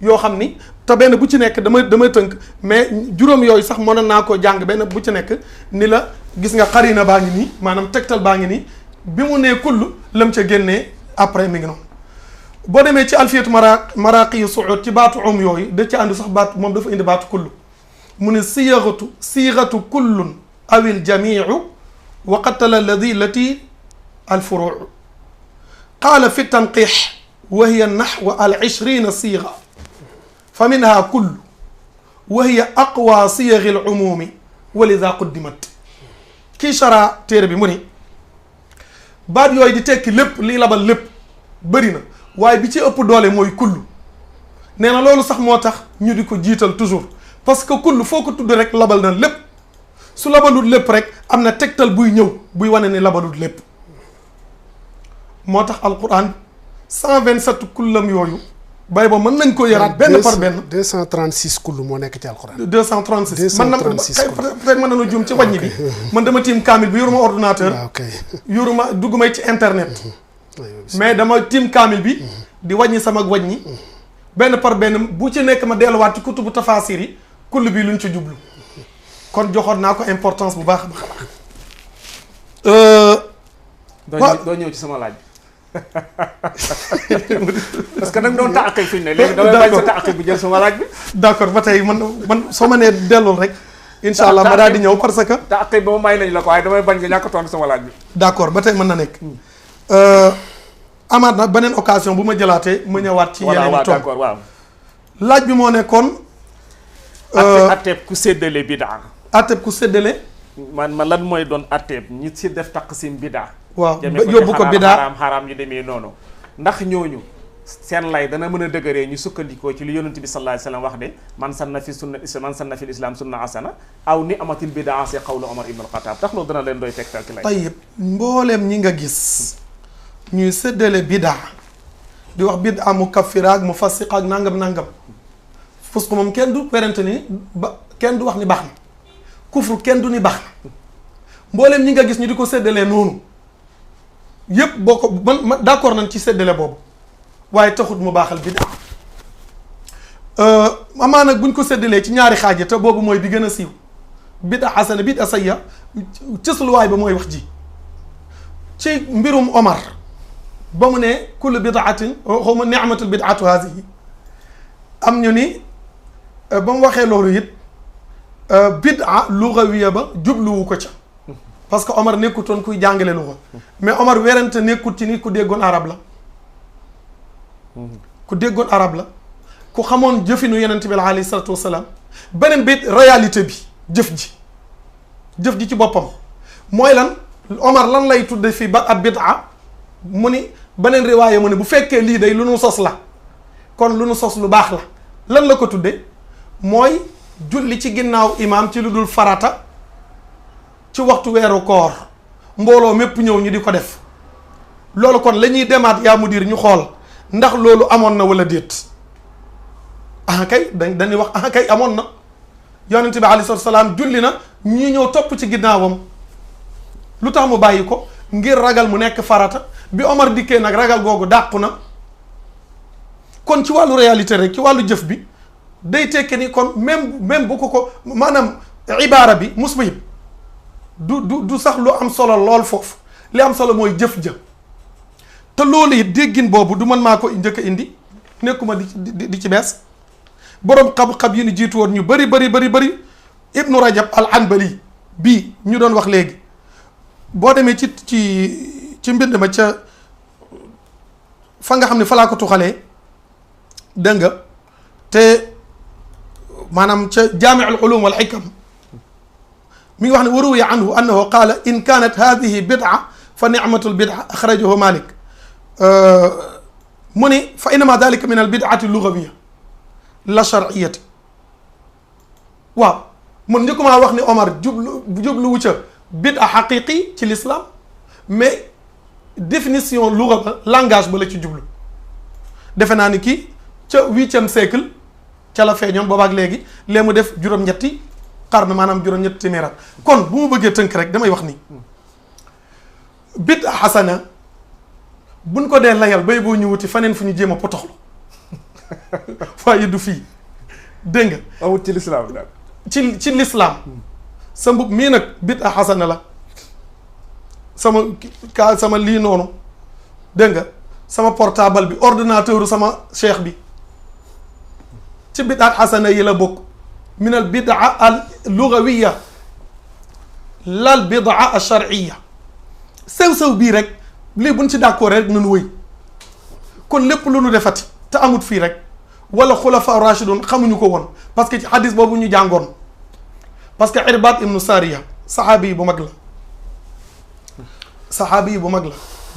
yoo xam ni te benn bu ci nekk damay tënk mais juróom yooyu sax mënoon naa koo jàng benn bu ci nekk ni la gis nga xarina baa ngi nii maanaam tegtal baa ngi nii bi mu nee kull lam ca génnee après mi ngi noonu boo demee ci alfiyatu maraqi suud ci baatu yooyu da ci ànd sax baatu moom dafa indi baatu kull mu ne siixatu kullun awil jamiu wa qatala lati alfuruu qaala fi tanqix wa hiya naxwa al 20 siiga fa minha kull wa hiya aqwa siyagi al umumi wa lida quddimat kii chara téere bi mu ni baat yooyu di tekki lépp lii labal lépp bëri na waaye bi ci ëpp doole mooy kull nee na loolu sax moo tax ñu di ko jiital toujours parce que kull foo ko tudd rek labal na lépp su labalut lépp rek am na tegtal buy ñëw buy wane ni labalut lépp moo tax alquran 127 kullam yooyu bay ba mën nañ ko yaraat benn par benn 236 kull moo nekk ci alquran 236 man na peut-être mën nañu juum ci wàññi bi man dama tiim kaamil bi yoruma ordinateur yoruma dugg may ci internet mais dama tiim kaamil bi di wàññi sama wàññi benn par benn bu ci nekk ma delluwaat ci kutubu tafaasir yi kull bi luñ ci jublu kon joxoon naa ko importance bu baax a baax doo ñëw ci sama laaj parce que nag doon taaqi fi ne léegi damay bañ sa taaqi bi jël sama laaj bi d'accord ba tey man soo ma nee dellul rek incha allah ma daal di ñëw parce que taaqi ba ma may nañ la ko waaye damay bañ nga ñàkk tontu sama laaj bi d'accord ba tey mën na nekk amaat na beneen occasion bu ma jëlaatee ma ñëwaat ci yeneen i d'accord waaw laaj bi moo nekkoon atteeb ku séddale bidaa atteeb ku séddale man lan mooy doon atteeb ñi si def taqsim bidaa waaw yóbbu ko bidaa xaraam yu demee noonu ndax ñooñu seen lay dana mën a dëgëree ñu sukkandikoo ci li yonent bi sallallahu alayhi wasallam wax de man sanna fi islam sunna asana aw ni amatil bidaa si qawlu Omar ibn al-Khattab tax loolu dana leen doy tegtal ci lay tayyib mbooleem ñi nga gis ñuy séddale bidaa di wax bidaa mukaffira ak mufassiqa ak nangam fusq moom kenn du werante ni ba kenn du wax ni baax na kufru kenn du ni baax na mbooleem ñi nga gis ñu di ko séddalee noonu yëpp boo ko man d'accord nañ ci séddale boobu waaye taxut mu baaxal bidaa amaa nag buñ ko séddalee ci ñaari xaaji te boobu mooy bi gën a siiw bidaa xasana bidaa sayya cësluwaay ba mooy wax ji ci mbirum Omar ba mu ne kullu bidaatin xaw ma ni'matul bidaatu haasihi am ñu ni ba mu waxee loolu it bidaa lugawiya ba jubluwu ko ca parce que Omar nekkutoon kuy jàngale luga mais Omar werante nekkut ci ni ku déggoon arab la ku déggoon arab la ku xamoon jëfinu yonent bi alayhi salaatu wasalaam beneen bi réalité bi jëf ji ci boppam mooy lan Omar lan lay tudde fii ba ab bidaa mu ni beneen riwaaya mu ne bu fekkee lii day lu nu sos la kon lu nu sos lu baax la lan la ko tudde mooy julli ci ginnaaw imaam ci lu dul farata ci waxtu weeru koor mbooloo mépp ñëw ñu di ko def loolu kon la ñuy demaat yaa mudir ñu xool ndax loolu amoon na wala déet kay dañuy wax kay amoon na yonent bi alayhi salaam julli na ñu ñëw topp ci ginnaawam lu tax mu bàyyi ko ngir ragal mu nekk farata bi Omar dikkee nag ragal googu dàqu na kon ci wàllu réalité rek ci wàllu jëf bi day tekke ni kon même bu ko maanaam ibaara bi musbihib du sax lu am solo lool foofu li am solo mooy jëf ja te loolu it déggin boobu du man maa ko njëkk a indi nekkuma di ci bees boroom xam-xam yi ni jiitu woon ñu bëri ibnu rajab al anbali bii ñu doon wax léegi boo demee ci mbind ma ca fa nga xam ne fa laa ko tuxalee dégg nga te maanaam ca jaami al ulum wal hikam mi ngi wax ne wa ruwiya anhu annahu qaala in kaanat hadihi bid'a fa nicmatul bid'a axrajahu Malik mu ni fa innama dalika min al bid'ati lugawiya la shar'iyati waaw mun njëkkumaa wax ni Omar jubluwu ca bid'a xaqiqi ci l'islam mais définition luga ba langage ba la ci jublu defe naa ni kii ca 8e siècle ca la feeñoon boobaak léegi lee mu def juróom-ñetti xarnu maanaam juróom-ñetti téeméer kon bu mu bëggee tënk rek damay wax ni bid'a xasana buñ ko dee layal bay boo ñu wuti faneen fu ñu jéem a potoxlu waaye du fii dégg nga. amul ci lislaam daal. ci lislaam sa mbub mii nag bid'a xasana la sama lii noonu dégg nga sama portable bi ordinateur sama cheikh bi ci bid'a xasana yi la bokk min al bid'a al lugawiya lal bid'a al shar'iyya sew bii rek lii buñ ci d'accord rek nunu wëy kon lépp lu nu defati te amut fii rek wala xulafa rashidun xamuñu ko woon parce que ci hadis boobu ñu jàngoon parce que Irbaad ibnu Sariya saxaabi yi bu mag la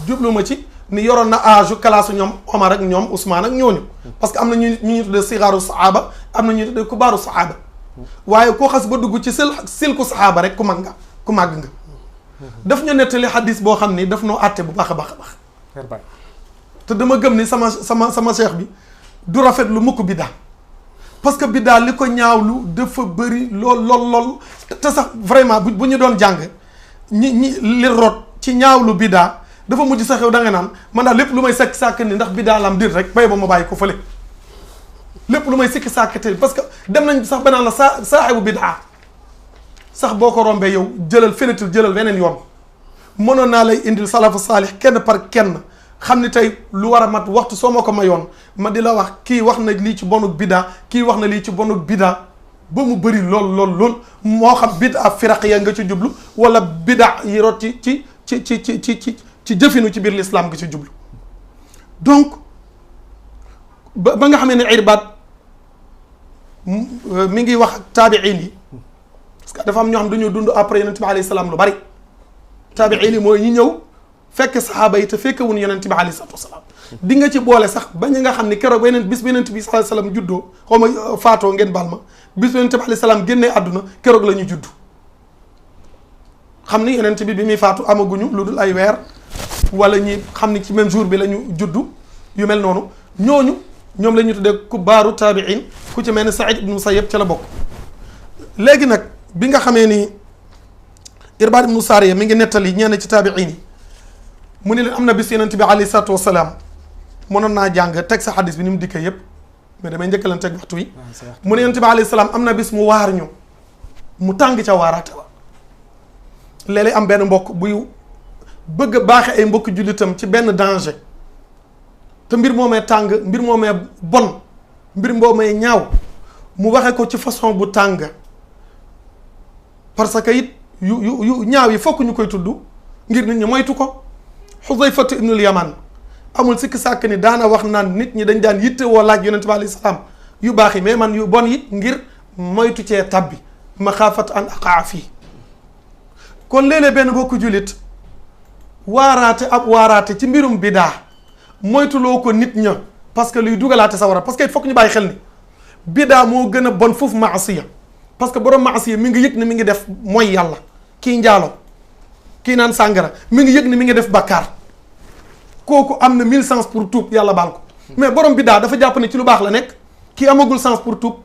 jublu ma ci ni yoroon na âge classe ñoom Omar ak ñoom Ousmane ak ñooñu parce que am na ñu tuddee sigaaru saxaaba am na ñu tuddee kubaaru saxaaba waaye koo xas ba dugg ci silku saxaaba rek ku màgg nga daf ñu nettali hadis boo xam ni daf noo àtte bu baax a baax a baax te dama gëm ni sama cheikh bi du rafet lu mukk biddaa parce que biddaa li ko ñaawlu dafa bëri lool te sax vraiment bu ñu doon jàng ñi li rot ci ñaawlu biddaa dafa mujj sax yow da nga naan man daal lépp lu may sikki sàkk ni ndax biddaa lam dir rek bay ba ma bàyyi ko fële lépp lu may sikki sàkk te parce que dem nañ sax ba naan la saaxibu biddaa sax boo ko rombee yow jëlal fenetul jëlal weneen yoon mënoon naa lay indil salafu saalix kenn par kenn xam ni tey lu war a mat waxtu soo ma ko mayoon ma di la wax kii wax na lii ci bonuk biddaa kii wax na lii ci bonuk biddaa ba mu bëri lool moo xam biddaa firaqiya nga ci jublu wala biddaa yi rot ci jëfinu ci biir l'islam nga ci jublu donc ba nga xamee ne Irbaad mi ngi wax ak taabiin yi parce que dafa am ñoo xam dañoo dund après yonent bi alayhi salaam lu bari taabiin yi mooy ñi ñëw fekk saxaaba yi te fekkewuñu yonent bi alayhi salaatu wasalaam di nga ci boole sax ba ñi nga xam ne keroog bis bi yonent bi sallallahu alayhi wasallam juddoo xaw ma faatoo ngeen baal ma bis bi yonent bi alayhi salaam génnee àdduna keroog la ñu judd xam ni yonent bi muy faatu amaguñu lu dul ay weer wala ñi xam ni ci même jour bi la ñu juddu yu mel noonu ñoom la ñu tuddee kubaaru taabiin ku ci mel ni Saïd ibn Musayyab ca la bokk léegi nag bi nga xamee ni Irbaad ibn Sariya mi ngi nettali ñenn ci taabiin yi mu ne leen am na bis yonent bi alayhi salaatu wasalaam mënoon naa jàng teg sa xadis bi ni mu dikkee yépp mais damay njëkkalan teg waxtu wi mu ne yonent bi alayhi salaam am na bis mu waar ñu mu tàng ca waaraate wa léeg-léeg am benn mbokk buy bëgg a baaxe ay mbokk jullitam ci benn danger te mbir moomee tàng mbir moomee bon mbir moomee ñaaw mu waxe ko ci façon bu tàng parce que it yu ñaaw yi fokk ñu koy tudd ngir nit ñi moytu ko Xudayfatu ibnul Yaman amul sikki sàkk ni daana wax naan nit ñi dañ daan yitte woo laaj yonent bi alayhi salaam yu baax yi mais man yu bon yi ngir moytu cee tabbi maxaafat an aqaa fii kon léeg-léeg benn bokku jullit waaraate ci mbirum bidaa moytuloo ko nit ña parce que luy dugalaate sa war a parce que it fokk ñu bàyyi xel ni bidaa moo gën a bon foofu maasiya parce que borom maasiya mi ngi yëg ni mi ngi def mooy yàlla kii njaalo kii naan sàngara mi ngi yëg ni mi ngi def bakkaar kooku am na 1000 sens pour tuub yàlla baal ko mais borom bidaa dafa jàpp ne ci lu baax la nekk kii amagul sens pour tuub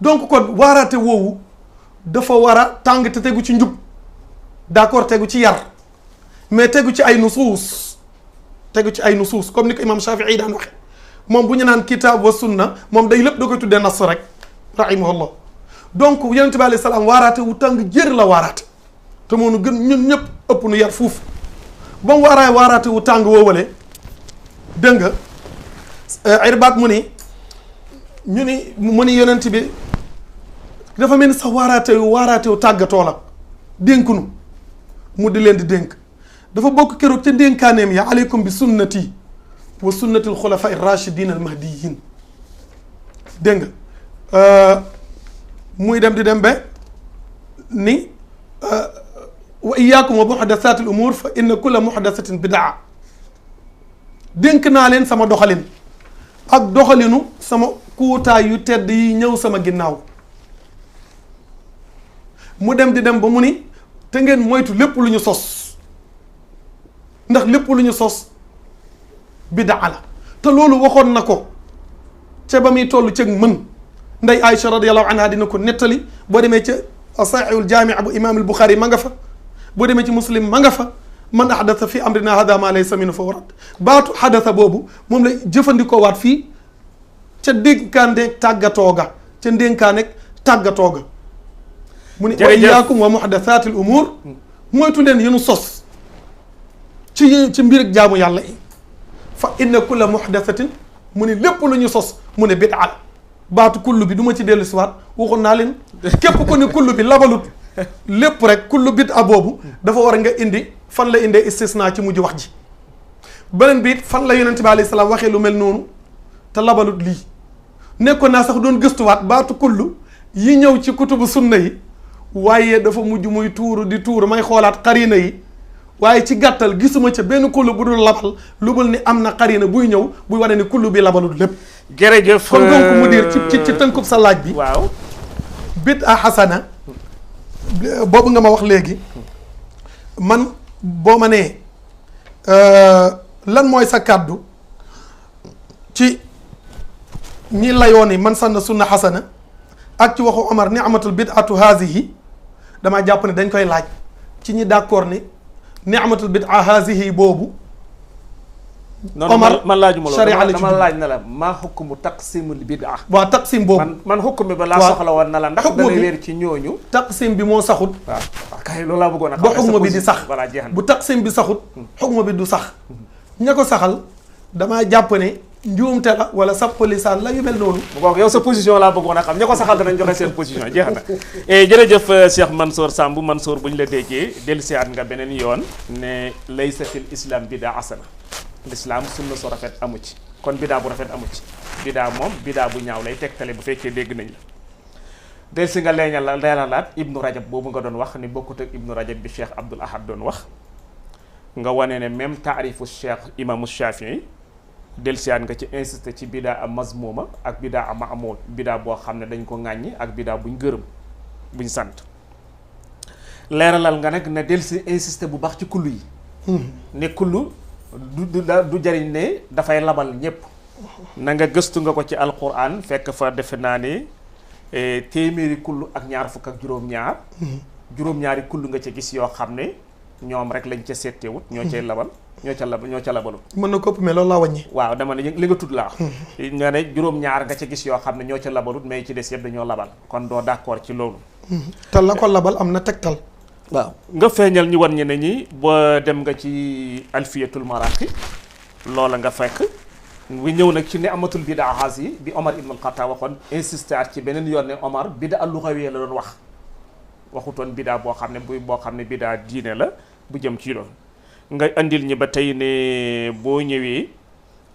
donc kon waaraate woowu dafa war a tàng te tegu ci njub d'accord tegu ci yar mais tegu ci ay nusuus comme ni ko imam Shafii daan waxe moom bu ñu naan kitaab wa sunna moom day lépp da koy tuddee nas rek rahimahullah donc yonent bi alayhi salaam waaraate wu tàng jër la waaraate te moonu gën ñun ñëpp ëpp nu yar fuuf ba mu waaraate wu tàng woowale dégg nga Irbaad mu ni yonent bi dafa mel ni sax waaraate wu tàggatoo la dénkunu mu di leen di dénk dafa bokk keroog ca dénkaaneem ya aleykum bi sunnati wa sunnati al xulafa ar rachidin al mahdiyin dégg nga muy dem di dem ba ni wa iyaakum wa muhdathaati al umuur fa inna kulla muhdathatin bidaa dénk naa leen sama doxalin ak doxalinu sama kuutaay yu tedd yi ñëw sama ginnaaw mu dem di dem ba mu ni te ngeen moytu lépp lu ñu sos ndax lépp lu ñu sos bidaa la te loolu waxoon na ko ca ba muy toll cëg mën nday Aïcha radiyallahu anha dina ko nettali boo demee ca Saxiihul Jaami' bu imaam al Buxaari ma nga fa boo demee ci Muslim ma nga fa man ahdatha fi amrina hada ma laysa minhu fa huwa radd baatu hadatha boobu moom la jëfandikoo waat fii ca dénkaaneeg tàggatoo ga ca ndénkaaneeg tàggatoo ga mu ne wa iyaakum wa muhdathaatil umuur moytu leen yenu sos ci mbir ak jaamu yàlla yi fa inna kulla muhdathatin mu ne lépp lu ñu sos mu ne bid'a baatu kullu bi du ma ci dellu si waat waxoon naa leen képp ko ne kullu bi labalut lépp rek kullu bid'a boobu dafa war a nga indi fan la indee istisna ci mujj wax ji beneen bi fan la yonente bi alayhi salaam waxee lu mel noonu te labalut lii nekkoon naa sax doon gëstuwaat baatu kullu yi ñëw ci kutubu sunna yi waaye dafa mujj muy tuuru di tuuru may xoolaat xarina yi waaye ci gàttal gisuma ca benn kullu bu dul labal lu bul ni am na xarina buy ñëw buy wane ni kullu bi labalut lépp. jërëjëf kon donc mu dir ci tënkub sa laaj bi. waaw bid'a hasana boobu nga ma wax léegi man boo ma nee lan mooy sa kàddu ci ñi layoon ni man sanna sunna hasana ak ci waxu Omar ni'matul bid'atu hazihi damaa jàpp ne dañ koy laaj ci ñi d'accord ni ni'matul bid'a hazihi boobu. Omar man laajuma loolu dama laaj na la maa xukmu taqsimul bid'a. waaw taqsim boobu. man xukm bi ba laa soxla woon na la ndax dana leer ci ñooñu. taqsim bi moo saxut. waaw kay loolu laa bëggoon a xam. ba xukma bi di sax voilà jeex na bu taqsim bi saxut. xukma bi du sax. ña ko saxal damaa jàpp ne njuumte la wala sappo lisaan la yu mel noonu. bu baax yow sa position laa bëggoon a xam ña ko saxal danañ joxe seen position jeex na. jërëjëf Cheikh Mansour Samb Mansour bu ñu la déggee dellusiwaat nga beneen yoon ne laysa fil islam bida asana. l'islam sunna su rafet amu ci kon bidaa bu rafet amu ci bidaa moom bidaa bu ñaaw lay tegtale bu fekkee dégg nañ la del si nga leeralaat ibnu rajab boobu nga doon wax ni bokkut ak ibnu rajab bi cheikh abdul ahad doon wax nga wane ne même taarifu cheikh imaamu shafii del siyaat nga ci insisté ci bidaa a mazmuma ak bidaa a maamool bidaa boo xam ne dañ ko ŋàññi ak bidaa buñ gërëm buñ sant leeralal nga nag ne del si insisté bu baax ci kullu yi ne kullu du jariñ ne dafay labal ñëpp na nga gëstu nga ko ci alquran fekk fa defe naa ne téeméeri kullu ak ñaar fukk ak juróom-ñaar juróom-ñaari kullu nga ca gis yoo xam ne ñoom rek lañ ca seetewut ñoo cay labal ñoo ca labalut mën na ko ëpp mais loolu laa wàññi waaw dama ne li nga tudd laa nga ne juróom-ñaar nga ca gis yoo xam ne ñoo ca labalut mais ci des yëpp dañoo labal kon doo d'accord ci loolu te la ko labal am na tegtal waaw nga feeñal ñu wan ñe ne ñi ba dem nga ci alfiyatul maraqi loola nga fekk wi ñëw nag ci ne amatul bida haas yi bi Omar ibn al-Khattab waxoon insister ci beneen yoon ne Omar bida al-lughawiyya la doon wax waxutoon bida boo xam ne bida diine la bu jëm ci loolu nga andil ñi ba tey ne boo ñëwee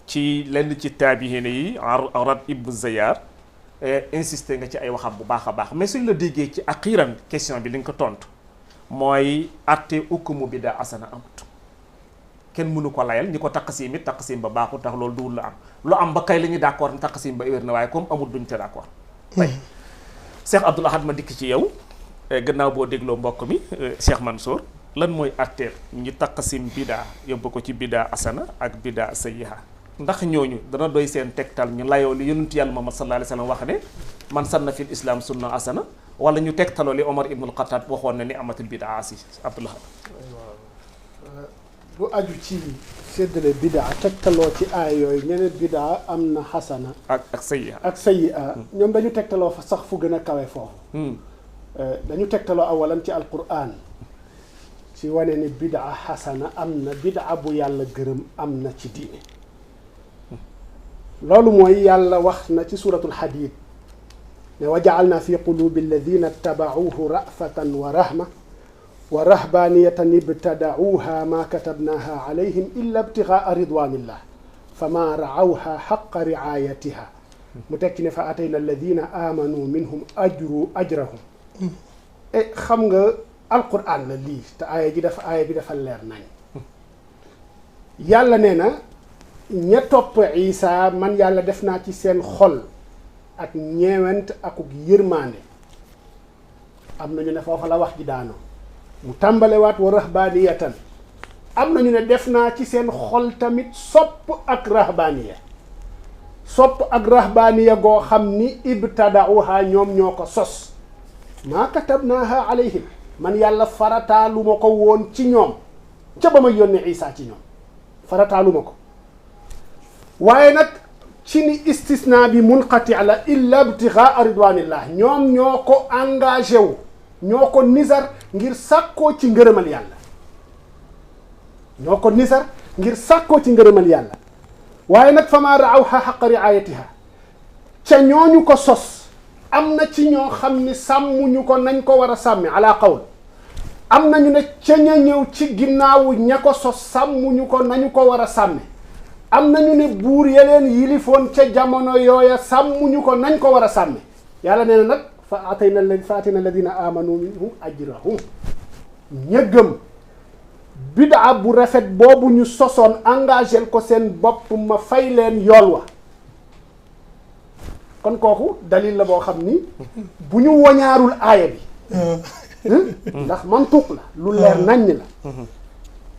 ci lenn ci taabihiin yi Arad ibn Zayyar insister nga ci ay waxam bu baax a baax mais suñ la déggee ci axiran question bi li nga ko tontu mooy atte ukkumu bida asana amut kenn mënu ko layal ñi ko taqsim it taqsim ba baaxul tax loolu duwul la am lu am ba kay la ñuy d'accord ni taqsim ba wér na waaye comme amul duñ te d'accord tey Cheikh Abdoul Ahad ma dikk ci yow gannaaw boo dégloo mbokk mi Cheikh Mansour lan mooy atteer ñi taqsim bida yóbbu ko ci bida asana ak bida sayyiha ndax ñooñu dana doy seen tegtal ñu layoo li yonent yàlla Muhammad sallallahu alayhi wa sallam wax ne man sanna fil islam sunna asana wala ñu tegtaloo li Omar ibnul Xattaab waxoon na ni amatul bidaa si Abdullah. lu aju ci séddale bidaa tegtaloo ci aay yooyu ñeneen bidaa am na xasana. ak sayyi'a ak sayyi'a ñoom dañu tegtaloo fa sax fu gën a kawe foofu. dañu tegtaloo awalan ci alquran ci wane ni bidaa xasana am na bidaa bu yàlla gërëm am na ci diine. loolu mooy yàlla wax na ci suuratul Hadiid. ne wa ja'alna fi qulubi alladina tabauhu ra'fatan wa rahma wa rahbaniyatan ibtada'uha ma katabnaha alayhim illa ibtigha'a ridwanillah fama ra'awha haqqa ri'ayatiha mu tekki ne fa atayna alladina amanu minhum ajrahum xam nga alquran la lii te aaya bi dafa leer nañ yàlla nee na ña topp Isa man yàlla def naa ci seen xol ak ñeewent akuk yërmaande am nañu ne foofa la wax ji daano mu tàmbalewaat wa rahbaniyatan am nañu ne def naa ci seen xol tamit sopp ak rahbaniya goo xam ni ibtada'uha ñoom ñoo ko sos maa katabnaha alayhim man yàlla farataalu ma ko woon ci ñoom ca ba ma yónnee Isa ci ñoom farataalu ma ko waaye nag ci ni istisna bi munqati la illa ibtigaa ridwanillah ñoom ñoo ko engagé wu ñoo ko nisar ngir sàkkoo ci ngërëmal yàlla ñoo ko nisar ngir sàkkoo ci ngërëmal yàlla waaye nag fa maa raawha xaqa riayatiha ca ñooñu ko sos am na ci ñoo xam ni sàmmuñu ko nañ ko war a sàmmi ala qawl am nañu ne ca ña ñëw ci ginnaawu ña ko sos sàmmuñu ko nañu ko war a sàmme am nañu ne buur ya leen yilifoon ca jamono yooya sàmmuñu ko nañ ko war a sàmme yàlla nee na nag fa atayna alladina amanu minhum ajrahum ña gëm bidaa bu rafet boobu ñu sosoon engagé ko seen bopp ma fay leen yool wa kon kooku dalil la boo xam ni bu ñu wañaarul aaya bi ndax mantuq la lu leer naññ la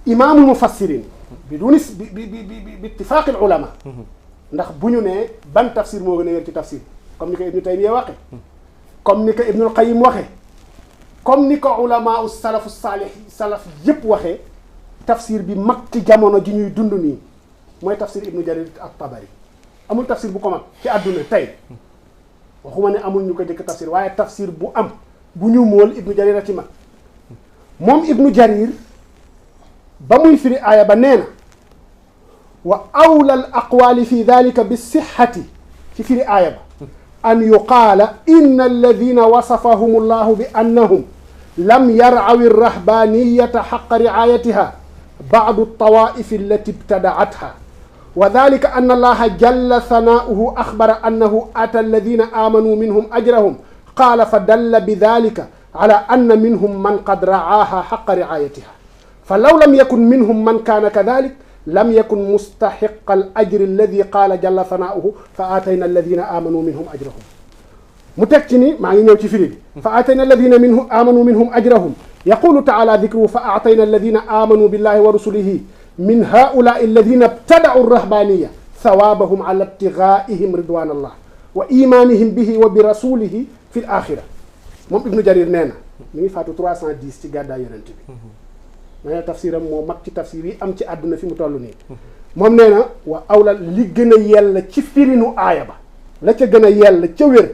imaamul mufassirin bi ittifaaqil ulama ndax bu ñu nee ban tafsir moo gën a wér ci tafsir comme ni ko ibnu taymiya waxe comme ni ko ibnul qayyim waxe comme ni ko ulama u salafu saalih salaf yëpp waxee tafsir bi mag ci jamono ji ñuy dund nii mooy tafsir ibnu jarir at-tabari amul tafsir bu ko mag ci àdduna tey waxuma ne amul ñu ko jëkk tafsir waaye tafsir bu am bu ñu mool ibnu jarir a ci mag moom ibnu jarir ba muy firi aaya ba nee na wa awla al aqwali fi dalika bi sixati ci firi aaya ba an yuqaala inna alladina wasafahum allahu bi annahum lam yarcawi arrahbaniyata xaqa riayatiha bacdu altawaifi allati ibtadaatha wa dalika anna allaha jalla sanauhu axbara annahu ata alladina aamanu minhum ajrahum qaala fa dalla bi dalika ala anna minhum man qad racaaha xaqa riayatiha fa law lam yakun minhum man kaana kadalik lam yakun mustaxiqa al ajri alladi qaala jalla sanauhu fa aatayna alladina aamanu minhum ajrahum mu teg ci ni maa ngi ñëw ci firi bi fa aatayna alladina minhum aamanu minhum ajrahum yaqulu taala dikruhu fa aatayna alladina aamanu billahi wa rusulihi min haulai alladina ibtadau rahbaniya sawaabahum ala ibtigaihim ridwan allah wa imanihim bihi wa bi rasulihi fi l axira moom ibnu jarir nee na mi ngi faatu 310 ci gàddaay yonent bi nee na tafsiram moo mag ci tafsir yi am ci àdduna fi mu toll nii moom nee na wa awla li gën a yell ci firinu aaya ba la ca gën a yell ca wér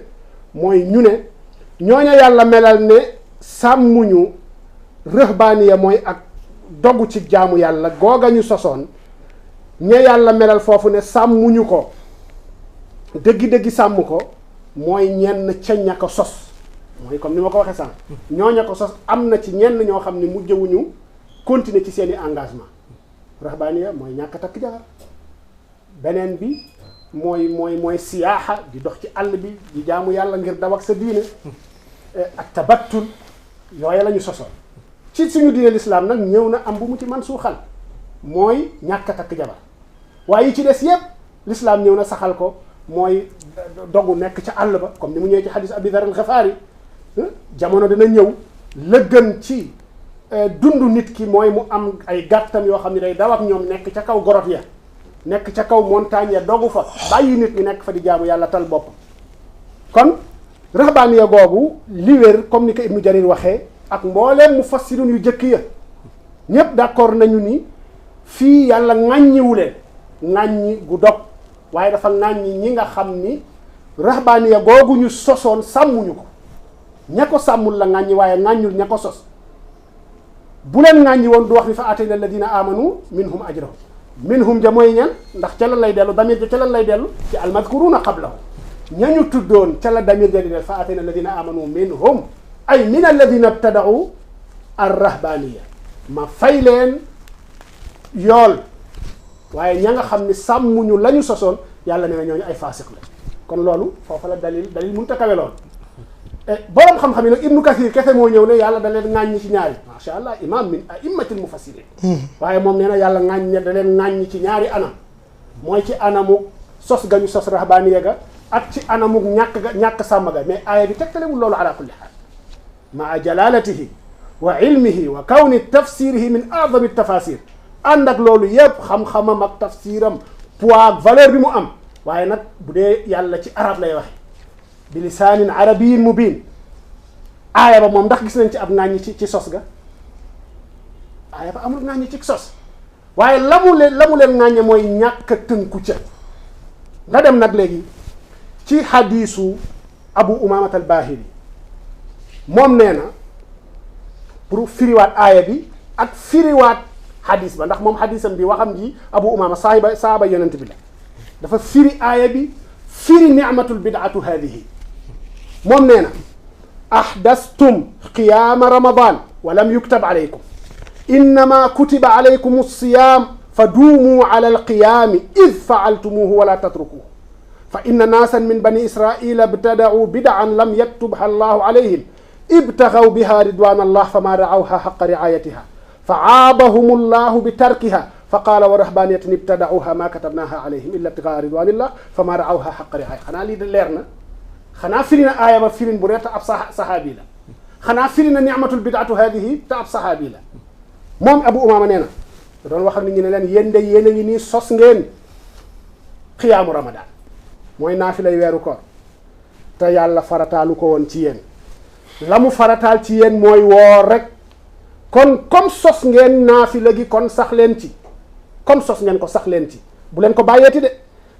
mooy ñu ne ñooña yàlla melal ne sàmmuñu rëhbaaniya mooy ak dogu ci jaamu yàlla googa ñu sosoon ña yàlla melal foofu ne sàmmuñu ko dëggi-dëggi sàmm ko mooy ñenn ca ña ko sos mooy comme ni ma ko waxee sànq ñooña ko sos am na ci ñenn ñoo xam ne mujjewuñu continuer ci seeni engagement rahbaniya mooy ñàkk takk jabar beneen bi mooy siyaaxa di dox ci àll bi di jaamu yàlla ngir daw ak sa diine ak tabattul yooya la ñu sosoon ci suñu diine lislaam nag ñëw na am bu mu ci man suuxal mooy ñàkk takk jabar waaye yi ci des yépp lislaam ñëw na saxal ko mooy dogu nekk ca àll ba comme ni mu ñëwee ci xadis abi dar al xafaari jamono dina ñëw la gën ci dundu nit ki mooy mu am ay gàttam yoo xam ne day daw ak ñoom nekk ca kaw gorot ya nekk ca kaw montagne ya dogu fa bàyyi nit ñi nekk fa di jaamu yàlla tal boppam kon rahbaaniya googu li wér comme ni ko ibnu jarir waxee ak mbooleem mufassirun yu jëkk ya ñépp d'accord nañu ni fii yàlla ŋàññiwu leen ŋàññi gu dog waaye dafa ŋàññi ñi nga xam ni rahbaaniya googu ñu sosoon sàmmuñu ko ña ko sàmmul la ŋàññi waaye ŋàññul ña ko sos bu leen ŋàññi woon du wax ni fa atayna alladina amanu minhum ajrahum minhum ja mooy ñan ndax ca lan lay dellu damir ja ca lan lay dellu ci almadkuruna qablahu ñañu tuddoon ca la damir ja di del fa atayna alladina amanu minhum ay min alladina ibtadau arrahbaniya ma fay leen yool waaye ña nga xam ni sàmmuñu la ñu sosoon yàlla nee na ñooñu ay faasiq la kon loolu foofa la dalil mënut a kawe lool boroom xam-xam yi nag ibnu kathir kese moo ñëw ne yàlla da leen ŋàññi ci ñaari macha allah imam min aimmatil mufassirin waaye moom nee na yàlla ŋàññi da leen ŋàññi ci ñaari anam mooy ci anamuk sos ga ñu sos rahbaaniya ga ak ci anamuk ñàkk sàmm ga mais aaya bi tegtalewul loolu ala kulli xaal maa jalalatihi wa ilmihi wa kawni tafsirihi min a'zami tafasir ànd ak loolu yépp xam-xamam ak tafsiram poids ak valeur bi mu am waaye nag bu dee yàlla ci arab lay waxe bi lisaanin arabiyin mubin aaya ba moom ndax gis nañ ci ab ŋàññi ci sos ga aaya ba amul ŋàññi ci sos waaye la mu leen ŋàññe mooy ñàkk a tënku ca nga dem nag léegi ci xadiisu Abu Umaamah al-Baahili moom nee na pour firiwaat aaya bi ak firiwaat xadiis ba ndax moom xadiisam bi waxam ji Abu Umaamah saaba yonent bi la dafa firi aaya bi firi nicmatul bidaatu haadihi moom nee na ahdastum qiyaama ramadan wa lam yuktab alaykum innama kutiba alaykum alsiyam fa duumuu ala alqiyaami id faaltumuuhu wala tatrukuuhu fa inna naasan min bani israila ibtadacuu bidcan lam yaktubha allahu alayhim ibtaxaw biha ridwan allah fama raawha xaqa riayatiha fa caabahum allahu bi tarkiha fa qaala wa rahbaniyatan ibtadacuha ma katabnaha alayhim illa ibtigaa ridwanillah fama raawha xaqa riaya xanaa lii de leer na xanaa firi na aaya ba firin bu ne te ab saxaabi la xanaa firi na nicmatul bidaatu haadihi te ab saxaabi la moom Abu Umaama nee na da doon wax ak nit ñi ne leen yéen de yéen a ngi nii sos ngeen xiyaamu ramadaan mooy naafilay weeru koor te yàlla farataalu ko woon ci yéen la mu farataal ci yéen mooy woor rek kon comme sos ngeen naafila gi kon sax leen ci comme sos ngeen ko sax leen ci bu leen ko bàyyeeti de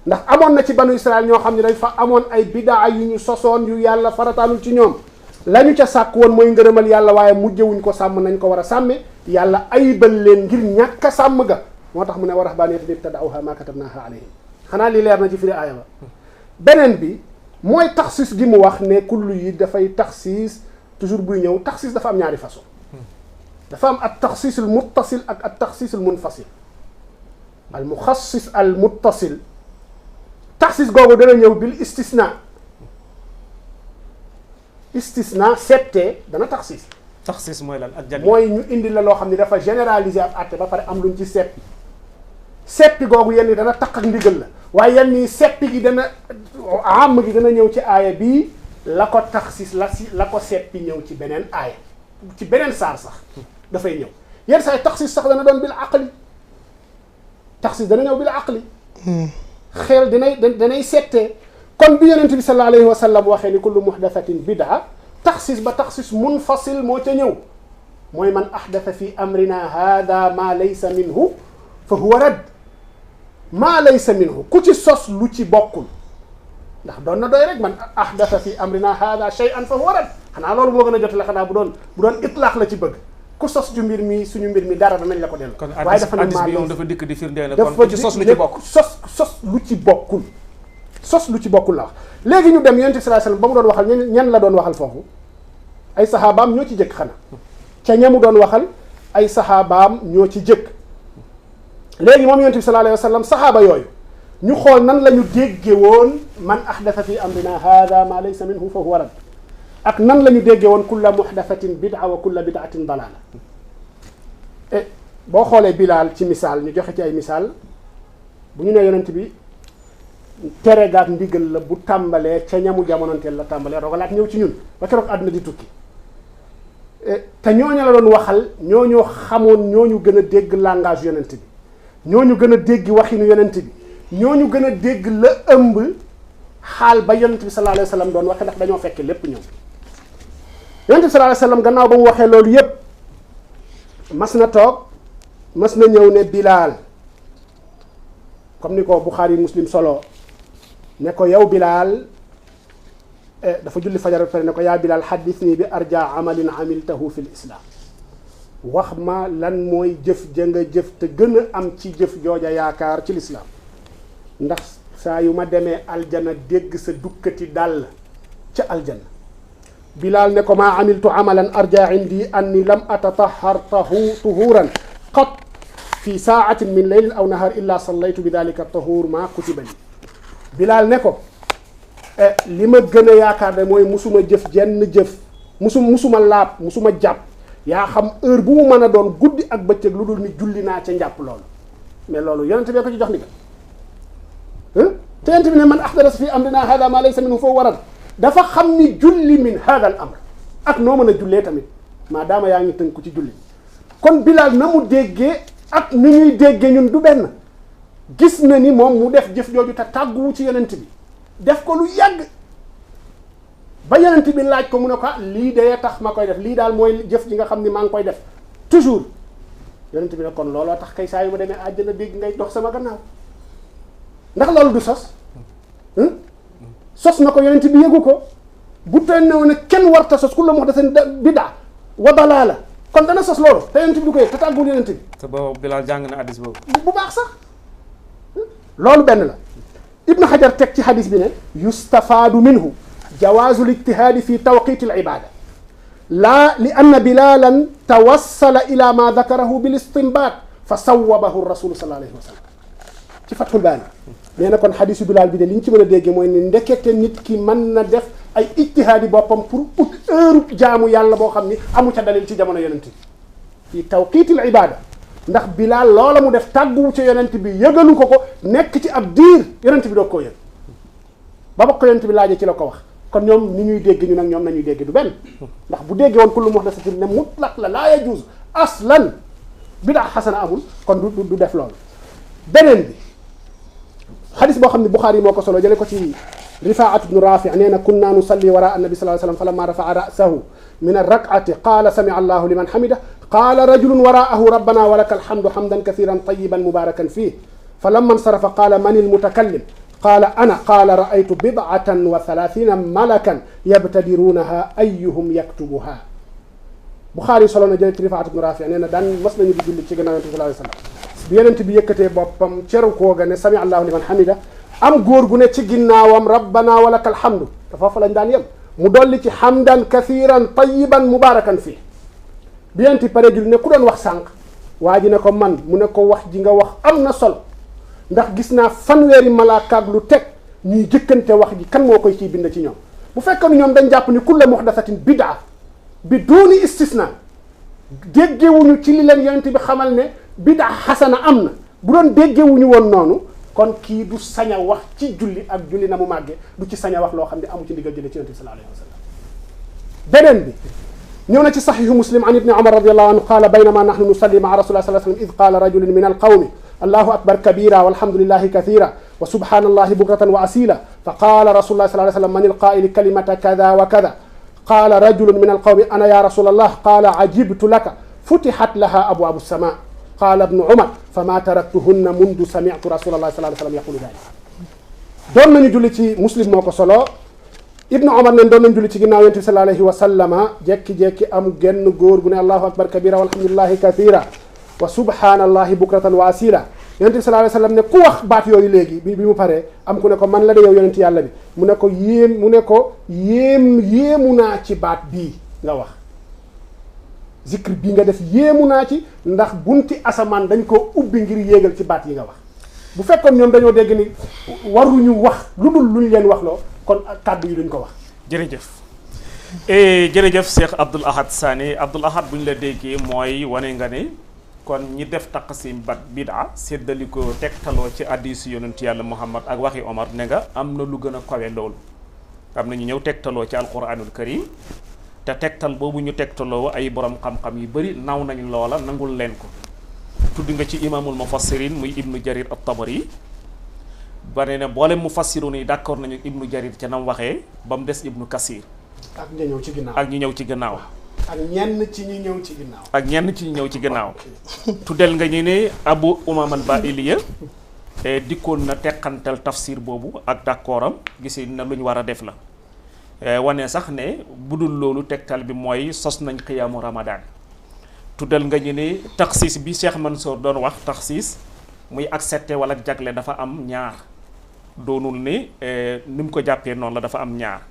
ndax amoon na ci banu Israël ñoo xam ne dañ fa amoon ay bidaa yu ñu sosoon yu yàlla farataalul ci ñoom la ñu ca sàkk woon mooy ngërëmal yàlla waaye mujjewuñ ko sàmm nañ ko war a sàmme yàlla ayibal leen ngir ñàkk a sàmm ga moo tax mu ne wa rahbaaniyatan ibtada'uuhaa maa katabnaahaa alayhim xanaa li leer na ci firi aaya ba beneen bi mooy taxsiis gi mu wax ne kullu yi dafay taxsiis toujours buy ñëw taxsiis dafa am ñaari façon dafa am at taxsiis al muttasil ak at taxsiis al munfasil al muxassis al muttasil taxsiis googu dana ñëw bil istisna settee dana taxsiis mooy lan ak mooy ñu indi la loo xam ne dafa généraliser ab àtte ba pare am luñ ci seppi googu yenn yi dana taq ak ndigal la waaye yenn yi seppi gi dana am gi dana ñëw ci aaya bii la ko taxsiis la ko seppi ñëw ci beneen aaya ci beneen saar sax dafay ñëw yenn saa yi taxsiis sax dana doon bil aqli taxsiis dana ñëw bil aqli xel danay settee kon bi yonent bi sallallahu alayhi wa sallam waxee ni kullu muhdathatin bid'a taxsiis ba taxsiis munfasil moo ca ñëw mooy man ahdatha fi amrina hada ma laysa minhu fa huwa radd maa laysa minhu ku ci sos lu ci bokkul ndax doon na doy rek man ahdatha fi amrina hada shay'an fa huwa radd xanaa loolu moo gën a jotale xanaa bu doon itlaax la ci bëgg ku sos ju mbir mi suñu mbir mi dara danañ la ko dellu waaye dafa ne maa dafa dikk di firndeel kon ku ci sos lu ci bokk sos lu ci bokkul sos lu ci bokkul la wax léegi ñu dem yonent bi sallallahu alayhi wasallam ba mu doon waxal ñan la doon waxal foofu ay saxaabaam ñoo ci jëkk xanaa ca ñamu doon waxal ay saxaabaam ñoo ci jëkk léegi moom yonent bi sallallahu alayhi wasallam saxaaba yooyu ñu xool nan la ñu dégge woon man ahdatha fi amrina hada ma laysa minhu fa huwa rad ak nan la ñu dégge woon kulla muhdathatin bid'a wa kulla bid'atin dalala boo xoolee Bilaal ci misaal ñu joxe ci ay misaal bu ñu nee yonent bi tere gaak ndigal la bu tàmbalee ca ñamu jamonoonteel la tàmbalee rogalaat ñëw ci ñun ba keroog àdduna di tukki te ñooñu la doon waxal ñooñu xamoon ñooñu gën a dégg langage yonent bi ñooñu gën a dégg waxinu yonent bi ñooñu gën a dégg la ëmb xaal ba yonent bi sallallahu alayhi wa sallam doon waxe ndax dañoo fekke lépp ñëw yonent bi sallallahu alayhi wa sallam gannaaw ba mu waxee loolu yépp mas na ñëw ne Bilaal comme ni ko Buxaari Muslim solo ne ko yow Bilaal dafa julli fajar ba pare ne ko yaa Bilaal xaddisnii bi arja amalin amiltahu fi l islam wax ma lan mooy jëf ja nga jëf te gën a am ci jëf jooja yaakaar ci lislaam ndax saa yu ma demee aljana dégg sa dukkati dàll ca aljana Bilaal ne ko maa amiltu amalan arja indi anni lam atatahhar tuhuran qat fi saatin min leylin aw nahar illa sallaytu bi dalika tahur maa kutiba li Bilaal ne ko li ma gën a yaakaar de mooy musuma jëf jenn jëf musuma laab musuma jàpp yaa xam heure bu mu mën a doon guddi ak bëccëg lu dul ni julli naa ca njàpp loolu mais loolu yonent bee ko ci jox ndigal te yonent bi ne man ahdatha fi amrina hada ma laysa minhu fa warad dafa xam ni julli min hada al amr ak noo mën a jullee tamit maadaama yaa ngi tënku ci julli kon Bilaal na mu déggee ak ni ñuy déggee ñun du benn gis na ni moom mu def jëf jooju te tàgguwu ci yonent bi def ko lu yàgg ba yonent bi laaj ko mu ne ko lii dee tax ma koy def lii daal mooy jëf ji nga xam ni maa ngi koy def toujours yonent bi ne kon looloo tax kay saa yu ma demee àjjana dégg ngay dox sama gannaaw ndax loolu du sos sos na ko yonent bi yëgu ko bu tey ne woon kenn warta sos kullu muhdathatin bid'a wa dalaala kon dana sos loolu te yonent bi du ko yëg te tàggul yonent bi. te boobu Bilal jàng na hadis boobu. bu baax sax loolu benn la. Ibn Hajar teg ci hadis bi ne yustafaadu minhu jawaazu lijtihaadi fi tawqiiti al ibaada laa li anna bilalan tawassala ila ma dakarahu bil istinbaat fa sawwabahu rasulu sallallahu alayhi wa sallam ci Fathul Baari nee na kon hadisu Bilal bi de li ñu ci mën a dégg mooy ne ndekete nit ki mën na def ay ijtihaadi boppam pour ut heure jaamu yàlla boo xam ni amu ca dalil ci jamono yonent bi fi tawqiiti al ibaada ndax Bilal loola mu def tàgguwu ca yonent bi yëgalu ko nekk ci ab diir yonent bi doog koo yëg ba ko yonent bi laajee ci la ko wax kon ñoom ni ñuy dégg ñu nag ñoom nañuy dégg du benn ndax bu déggee woon kullu muhdathatin ne mutlaq la laa yajuuz aslan bid'a xasana amul kon du def loolu. beneen bi xadis boo xam ne Buxaari moo ko solo jële ko ci Rifaat ibnu Raafi nee na kunna nusalli wara annabi sallallahu alayhi wa sallam falamma rafa'a ra'sahu min ar-rak'ati qaala sami'a allahu liman hamidah qaala rajulun wara'ahu rabbana wa laka alhamdu hamdan kathiran tayyiban mubarakan fihi falamma insarafa qaala man al-mutakallim qaala ana qaala ra'aytu bid'atan wa thalathina malakan yabtadirunaha ayyuhum yaktubuha. Buxaari solo na jële ci Rifaat ibnu Raafi nee na daan mas nañu di julli ci gannaaw Yonent bi sallallahu alayhi wa sallam bi Yonent bi yëkkatee boppam ceru koo ga ne sami'a allahu liman hamidah am góor gu ne ci ginnaawam rabbana wa lakal hamdu te foofu lañ daan yem mu dolli ci hamdan kathiran tayyiban mubarakan fii bi Yonent pare jul ne ku doon wax sànq waa ji ne ko man mu ne ko wax ji nga wax am na solo ndax gis naa fanweeri malaaka ak lu teg ñuy jëkkante wax ji kan moo koy ciy bind ci ñoom bu fekkee ni ñoom dañ jàpp ni kulla muhdathatin bid'a bi duuni istisna déggewuñu ci li leen Yonent bi xamal ne bid'a xasana am na bu doon déggewuñu woon noonu kon kii du sañ a wax ci julli ak julli na mu màggee du ci sañ a wax loo xam ne amu ci ndigal jële ci Yonent bi sallallahu alayhi wa sallam. beneen bi ñëw na ci saxiixu Muslim an ibni Umar radiyallahu anhu qaala baynama nahnu nusalli ma'a rasulillahi sallallahu alayhi wa sallam id qaala rajulun min alqawmi allahu akbar kabira walhamdulillahi kathira wa subhanallahi bukratan wa asila fa qaala rasulullahi sallallahu alayhi wa sallam man alqaa'ili kalimata kada wa kada qaala rajulun min alqawmi ana ya rasulallah qaala ajibtu laka futihat laha abwaabu as-samaa qaala ibnu Umar fama taraktuhunna mundu sami'tu rasulallahi sallallahu alayhi wa sallam yaqulu dalik. doon nañu julli ci Muslim moo ko solo ibnu Umar ne doon nañu julli ci ginnaaw Yonent bi sallallahu alayhi wa sallama jekki-jekki am genn góor gu ne allahu akbar kabira walhamdulillahi kathira wa subhanallahi bukratan wa asila Yonent bi sallallahu alayhi wa sallam ne ku wax baat yooyu léegi bi mu paree am ku ne ko man la de yow yonent yàlla bi mu ne ko yéemu naa ci baat bii nga wax zikr bii nga def yéemu naa ci ndax bunti asamaan dañ ko ubbi ngir yéegal ci baat yi nga wax bu fekkoon ñoom dañoo dégg ni waruñu wax lu dul luñ leen wax loo kon kàddu yi duñ ko wax. jërëjëf jërëjëf Cheikh Abdoul Ahad Sané Abdoul Ahad bu ñu la déggee mooy wane nga ne kon ñi def taqsim bid'a séddali ko tegtaloo ci hadiisu yonent yàlla Muhammad ak waxi Omar ne nga am na lu gën a kawe loolu am na ñu ñëw tegtaloo ci alquranul karim te tegtal boobu ñu tegtaloo ay borom xam-xam yu bëri naw nañ loola nangul leen ko tudd nga ci imaamul mufassirin muy ibnu jarir at-tabari ba ne ne boole mufassirun yi d'accord nañu ibnu jarir ca nam waxee ba mu des ibnu kasir ak ñi ñëw ci ginnaaw ak ñi ñëw ci ginnaaw ak ñenn ci ñi ñëw ci ginnaaw ak ñenn ci ñi ñëw ci ginnaaw tuddel nga ñu ne abu umam al bailiya dikkoon na teqantal tafsir boobu ak d'accord am gis na lu ñu war a def la wane sax ne budul loolu tegtal bi mooy sos nañ xiyaamu ramadan tuddal nga ñu ne taxsiis bi Cheikh Mansour doon wax taxsiis muy accepté wala jagle dafa am ñaar doonul ne ni mu ko jàppee noonu la dafa am ñaar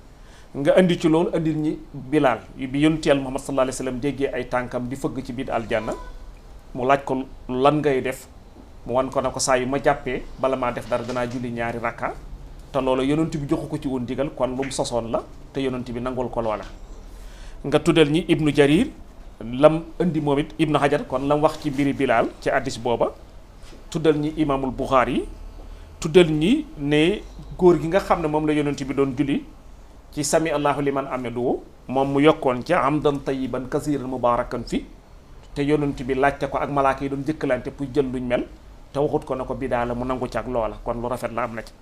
nga indi ci loolu indil ñi Bilal bi yonent Yàlla Muhammad sallallahu alayhi wa sallam déggee ay tànkam di fëgg ci biir aljanna mu laaj ko lan ngay def mu wan ko ne ko saa yu ma jàppee bala maa def dara danaa julli ñaari rakka te loolu yonent bi joxu ko ci woon digal kon lu mu sosoon la te yonent bi nangul ko loola nga tuddal ñi ibnu jarir lam indi moom it ibnu hajar kon lam wax ci mbiri Bilal ci addis booba tuddal ñi imaamul Buxaari yi tuddal ñi ne góor gi nga xam ne moom la yonent bi doon julli ci sami allahu liman hamidahu moom mu yokkoon ca hamdan tayyiban kasiiran mubarakan fi te yonent bi laajte ko ak malaaka yi doon jëkkalante pour jël luñ mel te waxut ko ne ko bidaa la mu nangu ci ak loola kon lu rafet la am na ci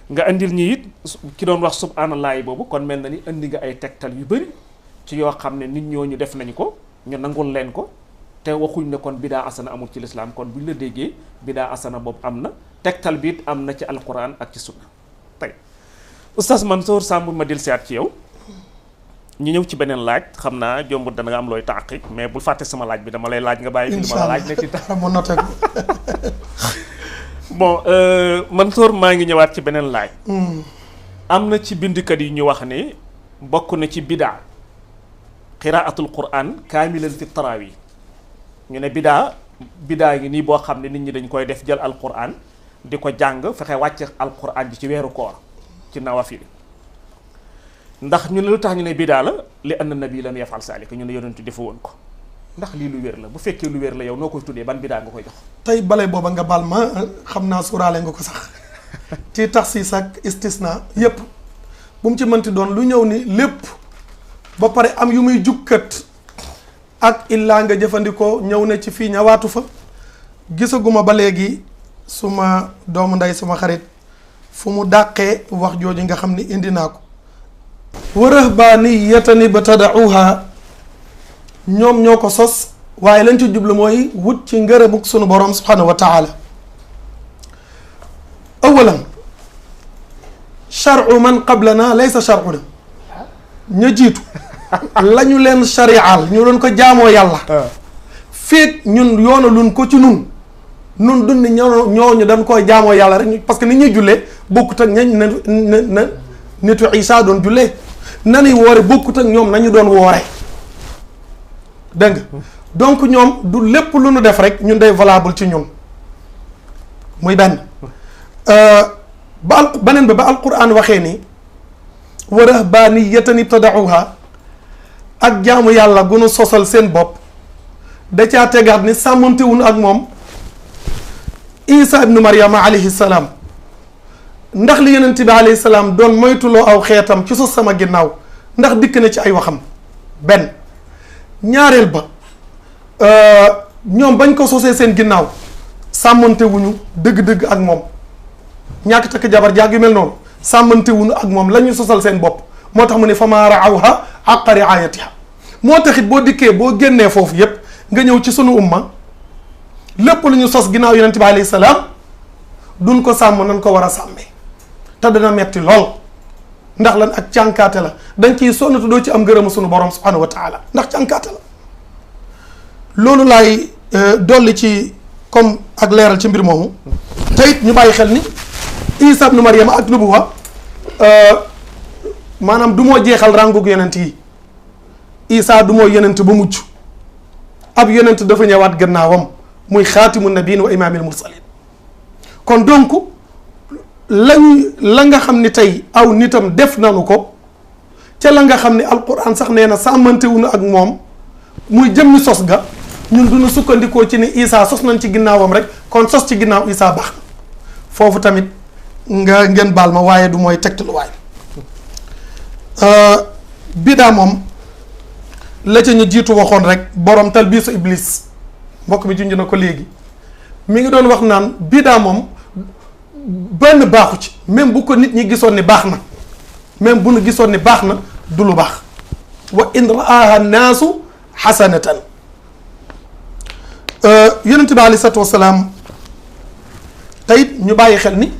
nga indil ñi it ki doon wax subhaanallahi boobu kon mel na ni indi nga ay tegtal yu bëri ci yoo xam ne nit ñooñu def nañ ko ñu nangul leen ko te waxuñ ne kon bidaa asana amul ci lislaam kon buñ la déggee bidaa asana boobu am na tegtal bi it am na ci alquran ak ci sunna tey oustaz Mansour Samb ma dil siyaat ci yow ñu ñëw ci beneen laaj xam naa jombut dana nga am looy tàqi mais bul fàtte sama laaj bi dama lay laaj nga bàyyi fi li ma la laaj ne ci tax mu noté ko bon Mansour maa ngi ñëwaat ci beneen laaj am na ci bindikat yi ñu wax ne bokk na ci bidaa qiraatul quran kaamilan fi taraawi ñu ne bidaa ngi nii boo xam ne nit ñi dañ koy def jël alquran di ko jàng fexe wàcc alquran ji ci weeru koor ci nawafil ndax ñu ne lu tax ñu ne bidaa la li anna nabi lam yafal saalika ñu ne yonentu defu woon ko ndax lii lu wér la bu fekkee lu wér la yow noo koy tuddee ban bidaa nga koy jox tey bale booba nga baal ma xam naa suuraale nga ko sax ci taxsiis ak istisna yépp bu mu ci mënti doon lu ñëw ni lépp ba pare am yu muy jukkat ak illaa nga jëfandikoo ñëw na ci fii ñawaatu fa gisaguma ba léegi suma doomu ndey suma xarit fu mu dàqee wax jooju nga xam ni indi naa ko wa rahbaaniyatan ibtada'uha ñoom ñoo ko sos waaye lañ ci jublu mooy wut ci ngërëmuk sunu borom subhanahu wa taala awalan charu man qablana laysa charuna ña jiitu la ñu leen charial ñu doon ko jaamoo yàlla feeg ñun yoona luñ ko ci nun dunni ñooñu dañ koy jaamoo yàlla rek parce que ni ñuy jullee bokkut ak ñañ na nitu Isa doon jullee nanuy woore bokkut ak ñoom nañu doon woore dégg nga donc ñoom du lépp lu nu def rek ñun day valable ci ñun muy benn beneen ba alquran waxee ni wa rahbaaniyatan ibtada'uha ak jaamu yàlla gu nu sosal seen bopp da caa tegaat ni sàmmantewuñu ak moom Isa ibnu Maryama alayhi salaam ndax li yonent bi alayhi salaam doon moytuloo aw xeetam ci sos sama ginnaaw ndax dikk na ci ay waxam benn ñaareel ba ñoom bañ ko sosee seen ginnaaw sàmmante wuñu dëgg-dëgg ak moom ñàkk takk jabar jaag yu mel noonu sàmmante wuñu ak moom la ñu sosal seen bopp moo tax mu ne famaa ra'awha haqqa ri'ayatiha moo taxit boo dikkee boo génnee foofu yépp nga ñëw ci sunu umma lépp lu ñu sos ginnaaw yonent bi alayhi salaam duñ ko sàmm nañ ko war a sàmmee te dana metti lool ndax lan ak cànkaate la dañ ciy sonnatu doo ci am ngërëmu sunu borom subhanahu wa taala ndax cànkaate la loolu laay dolli ci comme ak leeral ci mbir moomu te it ñu bàyyi xel ni Isa ibnu Maryama ak nubuwa maanaam du moo jeexal ràngug yonent yi Isa du moo yonent ba mujj ab yonent dafa ñëwaat gannaawam muy xaatimu nabiin wa imaamil mursalin kon donc la nga xam ni tey aw nitam def nanu ko ca la nga xam ni alquran sax nee na sàmmantewuñu ak moom muy jëmmi sos ga ñun duñu sukkandikoo ci ni Isa sos nañ ci ginnaawam rek kon sos ci ginnaaw Isa baax na foofu tamit ngeen baal ma waaye du mooy tegtaluwaay bidaa moom la ca ñu jiitu waxoon rek borom talbiisu iblis mbokk mi junj na ko léegi mi ngi doon wax naan bidaa moom benn baaxu ci même bu ko nit ñi gisoon ni baax na même bu nu gisoon ni baax na du lu baax wa in raaha naasu xasanatan yonente bi aleyhi salaatu wasalaam teyit ñu bàyyi xel ni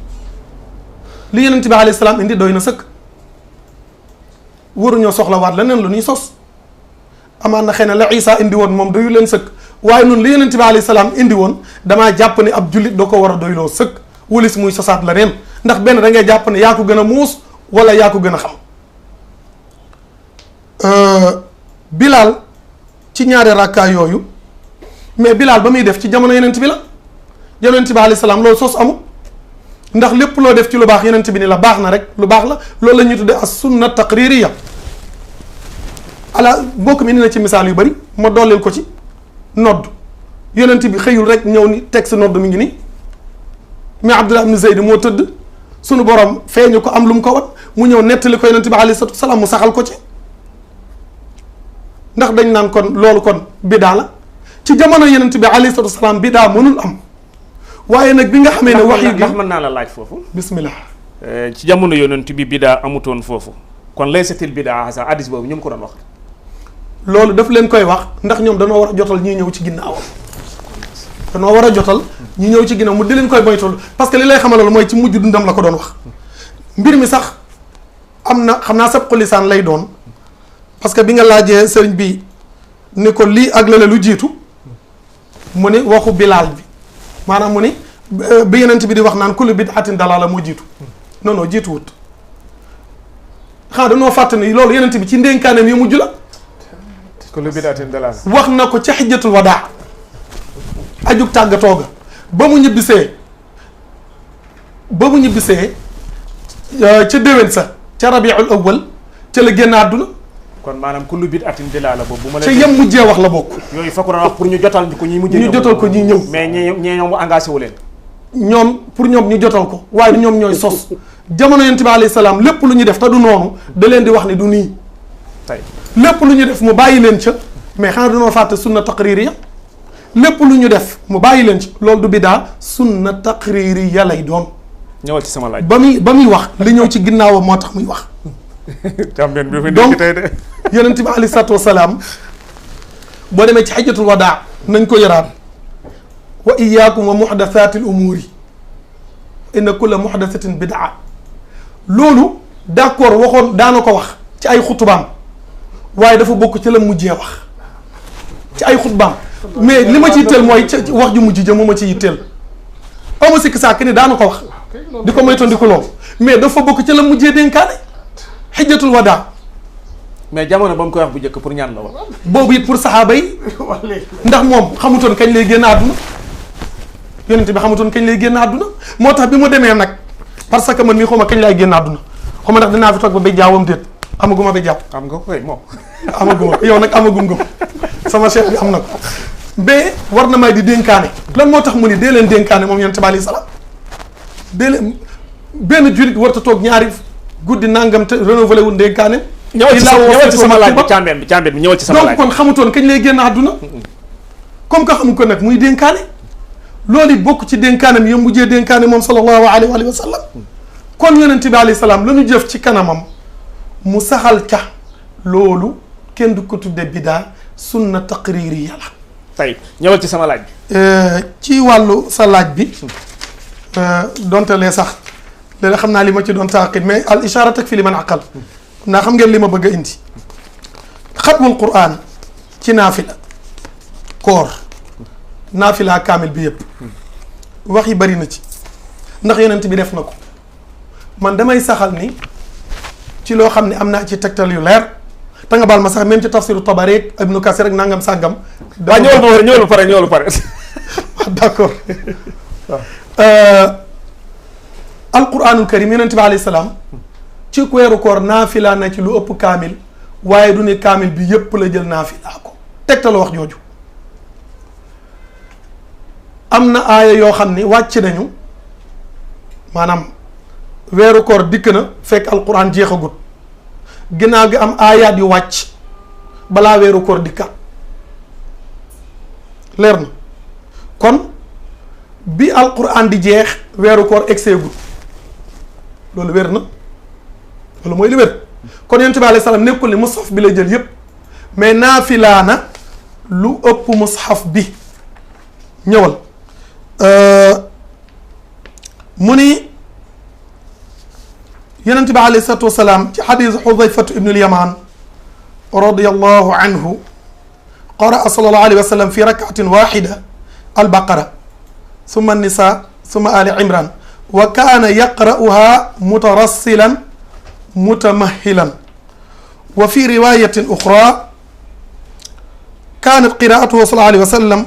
li yonente bi aleyhi salaam indi doy na sëkk waruñoo soxlawaat leneen lu ñuy sos amaan na xëy na la Isa indi woon moom doyu leen sëkk waaye noonu li yonente bi aleyhi salaam indi woon damaa jàpp ni ab jullit doo ko war a doyloo sëkk walis muy sosaat leneen ndax benn da ngay jàpp ne yaa ko gën a muus wala yaa ko gën a xam Bilal ci ñaari rakkaa yooyu mais Bilal ba muy def ci jamono yonent bi la yonent bi alayhi salaam loolu sos amul ndax lépp loo def ci lu baax yonent bi ni la baax na rek lu baax la loolu la ñuy tuddee as sunna taqririya ala mbokk mi indi na ci misaal yu bari ma dollil ko ci nodd yonent bi xëyul rek ñëw ni teg sa nodd mi ngi nii mais Abdullah ibn Zayd moo tëdd sunu borom feeñu ko am lu mu ko wat mu ñëw nettali ko yonent bi alayhi salaatu wasalaam mu saxal ko ci ndax dañ naan kon loolu kon bidaa la ci jamono yonent bi alayhi salaatu wasalaam bidaa mënul am waaye nag bi nga xamee ne wax yi ndax mën naa la laaj foofu bismillah ci jamono yonent bi bidaa amutoon foofu kon laysatil bidaa sa hadis boobu ñu mu ko doon wax loolu daf leen koy wax ndax ñoom danoo war a jotal ñuy ñëw ci ginnaawam danoo war a jotal ñu ñëw ci ginnaaw mu di leen koy moytul parce que li lay xamal loolu mooy ci mujj dundam la ko doon wax mbir mi sax am na xam naa sabqu lisaan lay doon parce que bi nga laajee sëriñ bi ni ko lii ak lale lu jiitu mu ni waxu bilaal bi maanaam mu ni bi yenent bi di wax naan kullu bid'atin dalaala moo jiitu non non jiitu wut xanaa dañoo fàtte ni loolu yenent bi ci ndénkaaneem yi mujj la kullu bid'atin dalaala wax na ko ca xijjatul wadaa ajug tàggatoo ga ba mu ñibbisee ca déwén sa ca rabiul awwal ca la génn àdduna kon maanaam kullu bid'atin dalaala boobu bu ma la ca yem mujjee wax la bokk yooyu fa ko doon wax pour ñu jotal ko ñi mujjee ñu jotal ko ñi ñëw mais ñee ñoom mu engagé wu leen ñoom pour ñoom ñu jotal ko waaye du ñoom ñooy sos jamono yonent bi alayhi salaam lépp lu ñu def te du noonu da leen di wax ni du nii tey lépp lu ñu def mu bàyyi leen ca mais xanaa dañoo fàtte sunna taqririya lépp lu ñu def mu bàyyi leen ci loolu du bidaa sunna taqririya lay doon ñëwal ci sama laaj ba muy wax li ñëw ci ginnaawam moo tax muy wax càmbeen bi fi donc nekk tey de yonent bi alayhi salaatu wasalaam boo demee ci xajjatul wadaa nañ ko yaraat wa iyaakum wa muhdathaati l umuuri inna kulla muhdathatin bidaa loolu d'accord waxoon daana ko wax ci ay xutubaam waaye dafa bokk ci la mujjee wax ci ay xutbaam mais li ma ci yitteel mooy wax ju mujj ja moo ma ci yitteel ama sikk sàkk ni daana ko wax di ko moytandiku lool mais dafa bokk ci la mujjee dénkaane xijjatul wadaa mais jamono ba mu koy wax bu njëkk pour ñaan la wax boobu it pour saxaaba yi ndax moom xamutoon kañ lay génn àdduna yonent bi xamutoon kañ lay génn àdduna moo tax bi mu demee nag parce que man mii xaw ma kañ laay génn àdduna xaw ma ndax dinaa fi toog ba bay jaawam déet amaguma ba jaaw am nga ko koy moom amaguma yow nag amagum nga ko sama chef bi am na ko mais war na may di dénkaane lan moo tax mu ni dee leen dénkaane moom yonent bi alayhi salaam dee leen benn jurit warta toog ñaari guddi nangam te renouvelé wul dénkaane ñëwal ci sama laaj bi càmbeen bi ñëwal ci sama laaj donc kon xamutoon kañ lay génn àdduna comme que xamu ko nag muy dénkaane loolu it bokk ci dénkaanam yom mujjee dénkaane moom sallallahu alayhi wa sallam kon yonent bi alayhi salaam la ñu jëf ci kanamam mu saxal ca loolu kenn du ko tudde bidaa sunna taqririya la tey ñëwal ci sama laaj bi ci wàllu sa laaj bi donte lee sax léeg xam naa li ma ci doon taaqid mais al ishaara takfi liman aqal naa xam ngeen li ma bëgg a indi xatmul quran ci naafila koor naafila kaamil bi yëpp wax yi bari na ci ndax yonent bi def na ko man damay saxal ni ci loo xam ne am naa ci tegtal yu leer te nga baal ma sax même ci tafsiru Tabari Ibnu Kasir rek nangam sàngam. waaw ñëwal ba pare d'accord alquranul karim yonent bi alayhi salaam ci weeru koor naafila na ci lu ëpp kaamil waaye du ne kaamil bi yëpp la jël naafila ko tegtal wax jooju am na aaya yoo xam ni wàcc nañu maanaam weeru koor dikk na fekk alquran jeexagut ginnaaw gi am aayaat yu wàcc balaa weeru koor dikkaat leer na kon bi alquran di jeex weeru koor egseegut loolu wér na loolu mooy li wér kon yonent bi alayhi salaam nekkul ni mushaf bi lay jël yépp mais naafilaa na lu ëpp mushaf bi ñëwal mu ni yonent bi alayhi salaatu wasalaam ci xadiis Xudayfatu ibnu al-Yamaan radiyallahu anhu qaraa sallallahu alayhi wa sallam fi rak'atin waaxida al-baqara summa an-nisaa summa aali imran wa kaana yaqra'uhaa mutarassilan mutamahilan wa fi riwaayatin uxraa kaanat qiraa'atuhu sallallahu alayhi wa sallam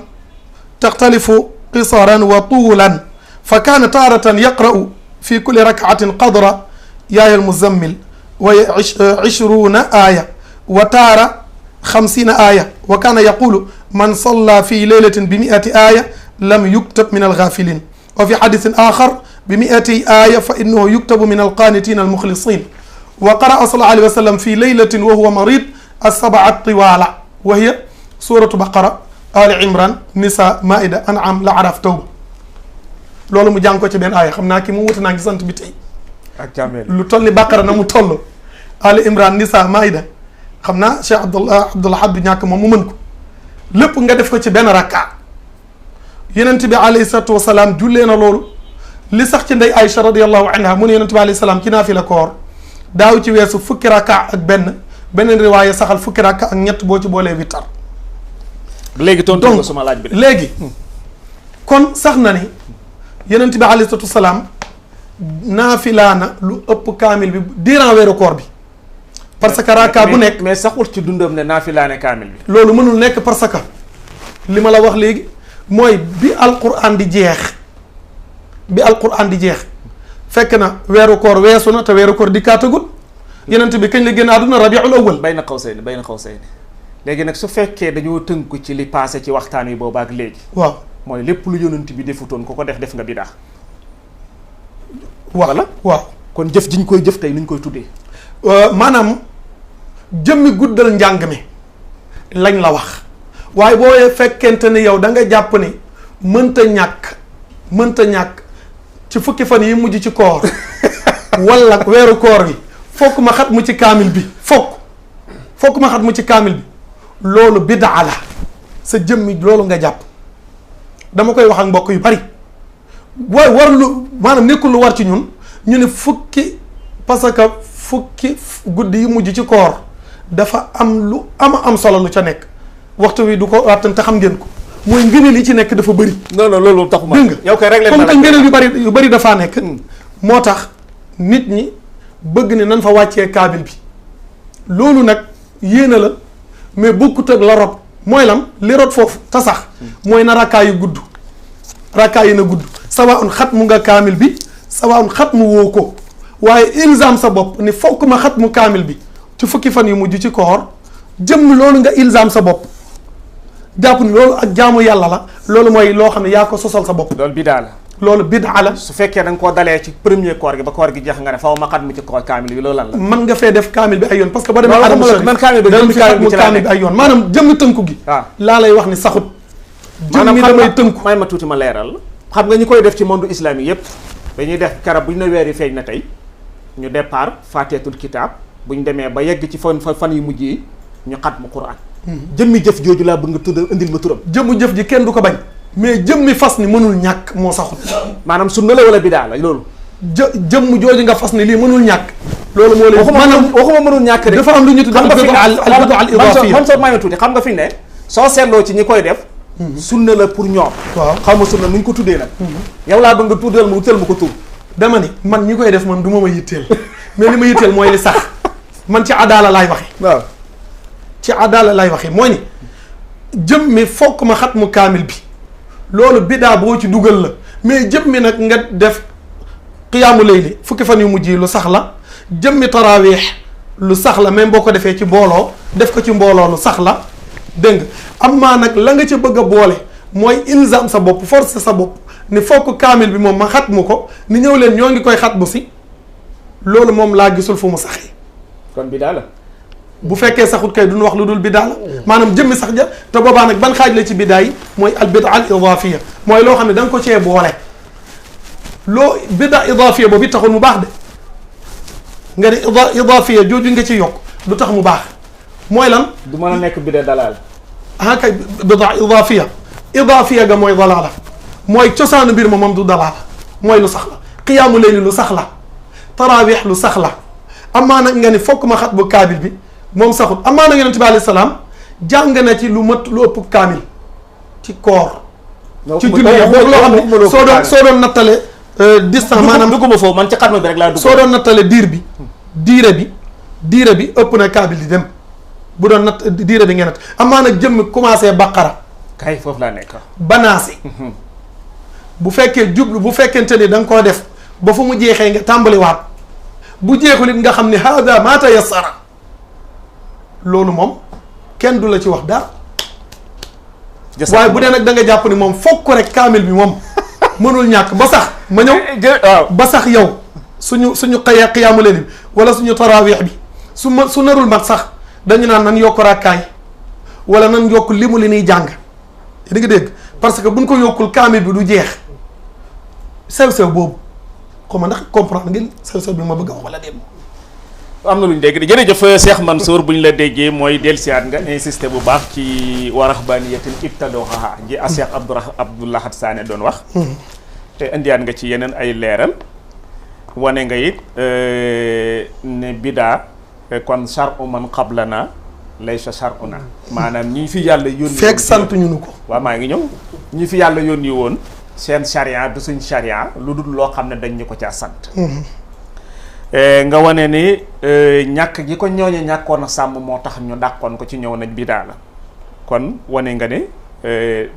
taxtalifu qisaran wa tuulan fa kaana taaratan yaqra'u fi kulli rak'atin qadra yaaya al-muzammil wa 20 aaya wa taara 50 aaya wa kaana yaqulu man salla fi laylatin bi 100 aaya lam yuktab min al-gaafiliin wa fi hadiisin aaxar bi 100 aaya fa innahu yuktabu min al-qaanitiin al-muxlisiin wa qara'a sallallahu alayhi wa sallam fi laylatin wa huwa mariid as-sab'a tiwaala wa hiya suuratu baqara ali imran nisa maida an'am la araf tawba loolu mu jàng ko ci benn aaya xam naa ki mu wuta naa ngi sant bi tey ak càmmeel lu toll ni baqara na mu toll ali imran nisa maida xam naa Cheikh Abdullah Abdu ñàkk moom mu mën ko lépp nga def ko ci benn rakka yonent bi alayhi salaatu wasalaam jullee na loolu li sax ci ndey Aïcha radiyallahu anha mu ne yonent bi alayhi salaam ci naafila koor daaw ci weesu fukki rakka ak beneen riwaaya saxal fukki rakka ak ñett boo ci boolee wittar. léegi tontu ko sama laaj bi léegi kon sax na ni yonent bi alayhi salaatu salaam naafilaa na lu ëpp kaamil bi durant weeru koor bi. parce que rakka bu nekk mais saxul ci dundam ne naafilaa ne kaamil bi. loolu mënul nekk parce que li ma la wax léegi mooy bi alquran di jeex. bi alquran di jeex fekk na weeru koor weesu na te weeru koor di kaatagul yenent bi kañ la génn àdduna rabiul awwal bayna qawsayni léegi nag su fekkee dañoo tënku ci li passé ci waxtaan wi booba ak léegi waaw mooy lépp lu yonent bi defutoon ku ko def nga bidaa waaw kon jëf jiñ koy jëf tey nuñ koy tuddee maanaam jëmmi guddal njàng mi lañ la wax waaye boo fekkente ni yow da nga jàpp ni mënta ñàkk ci fukki fan yi mujj ci koor wala weeru koor gi fokk ma xat mu ci kaamil bi fokk ma xat mu ci kaamil bi loolu bidaa la sa jëmmi loolu nga jàpp dama koy wax ak mbokk yu bari waaye war lu maanaam nekkul lu war ci ñun ñu ne fukki parce que fukki guddi yi mujj ci koor dafa am lu am solo lu ca nekk waxtu wi du ko waxtaan te xam ngeen ko mooy ngëneel yi ci nekk dafa bëri. non loolu taxuma. dégg nga yow kay rek comme que ngëneel yu bëri dafaa nekk. moo tax nit ñi bëgg ne nan fa wàccee kaamil bi loolu nag yéena la mais bokkut ak la rot mooy lan li rot foofu te sax mooy na rakkaa yu gudd rakkaa yi na gudd sawa un xat mu nga kaamil bi sawa un xat mu woo ko waaye ilzam sa bopp ni fokk ma xat mu kaamil bi ci fukki fan yu mujj ci koor jëmm loolu nga ilzam sa bopp jàpp ni loolu ak jaamu yàlla la loolu mooy loo xam ne yaa ko sosal sa bopp. loolu bidaa la. loolu bidaa la. su fekkee da nga koo dalee ci premier koor gi ba koor gi jeex nga ne faw ma xat mu ci koor kaamil bi loolu lan la. mën nga fee def kaamil bi ay yoon parce que ba demee. man kaamil bi kaamil bi ay yoon maanaam jëmmi tënku gi. waaw laa lay wax ni saxut. jëmmi damay tënku may ma tuuti ma leeral. xam nga ñi koy def ci monde islamique yépp dañuy def karab bu ñu ne weer yi feeñ na tey ñu départ fatihatul kitab bu ñu demee ba yegg ci fan yu mujj yi ñu xat mu Qur'an. jëmmi jëf jooju laa bëgg nga tudd indil ma turam. jëmmu jëf ji kenn du ko bañ. mais jëmmi fas ni mënul ñàkk moo saxut. maanaam sunna la wala bidaa la loolu. jëmm jooju nga fas ni lii mënul ñàkk. loolu moo lay maanaam waxuma mënul ñàkk rek. dafa am lu ñu tudd al idafiyya. man soo may ma tuuti xam nga fi ne soo seetloo ci ñi koy def. sunna la pour ñoom. waaw xaw ma sunna nuñ ko tuddee nag. yow laa bëgg nga tuddal ma wutal ma ko tur. dama ni man ñi koy def man du ma yitteel mais li ma yitteel mooy li sax man ci adaala laay waxe waaw ci adala lay waxee mooy ni jëm mi fokk ma xat mu kaamil bi loolu bidaa boo ci dugal la mais jëm mi nag nga def xiyaamu layli fukki fan yu mujj yi lu sax la jëm mi taraawiix lu sax la même boo ko defee ci mbooloo def ko ci mbooloo lu sax la dégg nga am maa nag la nga ca bëgg a boole mooy ilzam sa bopp force sa bopp ni fokk kaamil bi moom ma xat mu ko ni ñëw leen ñoo ngi koy xat bu si loolu moom laa gisul fu mu saxee. kon bidaa la. bu fekkee saxut kay duñu wax lu dul bidaa la maanaam jëmmi sax ja te boobaa nag ban xaaj la ci bidaa yi mooy al bidaa al idaafiya mooy loo xam ne da nga ko cee boole loo bidaa idaafiya boobu it taxul mu baax de nga ne idaafiya jooju nga ci yokk du tax mu baax mooy lan. du mën a nekk bidaa dalaal. ah kay bidaa idaafiya ga mooy dalaala mooy cosaanu mbir ma moom du dalaala mooy lu sax la qiyaamu layli lu sax la taraawix lu sax la amaa nag nga ni fokk ma xat bu kaabil bi. moom saxut amaa na yonent bi alayhi salaam jàng na ci lu mat lu ëpp kaamil ci koor. ci julli boog loo xam ne soo doon nattale distance maanaam dugguma foofu man ci xatma bi rek laa dugg. soo doon nattale diire bi ëpp na kaamil di dem bu doon natt diire bi ngeen natt amaa nag jëmm commencé baqara. kay foofu laa nekk. banaasi. bu fekkee jublu bu fekkente ni da nga koo def ba fu mu jeexee nga tàmbaliwaat bu jeexul it nga xam ne hada maa tayassara loolu moom kenn du la ci wax dara waaye bu dee nag da nga jàpp ni moom fokk rek kaamil bi moom mënul ñàkk ba sax ma ñëw ba sax yow suñu xiyaamu layl bi wala suñu taraawiix bi su narul mat sax dañu naan nan yokk rakkaay wala nan yokk limu li ñuy jàng di nga dégg parce que buñ ko yokkul kaamil bi du jeex sew-sew boobu xaw ma ndax comprendre ngeen sew-sew bi ma bëgg a wax wala dem am na lu ñu dégg di jërëjëf Cheikh Mansour bu ñu la déggee mooy dellusiwaat nga insisté bu baax ci wa rahbaniyatin ibtadooha ji a Cheikh Abdou Lahad Sané doon wax te indiwaat nga ci yeneen ay leeral wane nga it ne bidaa kon shar'u man qablana laysa shar'una maanaam ñi fi yàlla yónni fekk sant ñu ko waaw maa ngi ñëw ñi fi yàlla yónni woon seen charia du suñ charia lu dul loo xam ne dañ ñu ko caa sant nga wane ni ñàkk gi ko ñooñe ñàkkoon a sàmm moo tax ñu dàqoon ko ci ñëw nañ bidaa la kon wane nga ne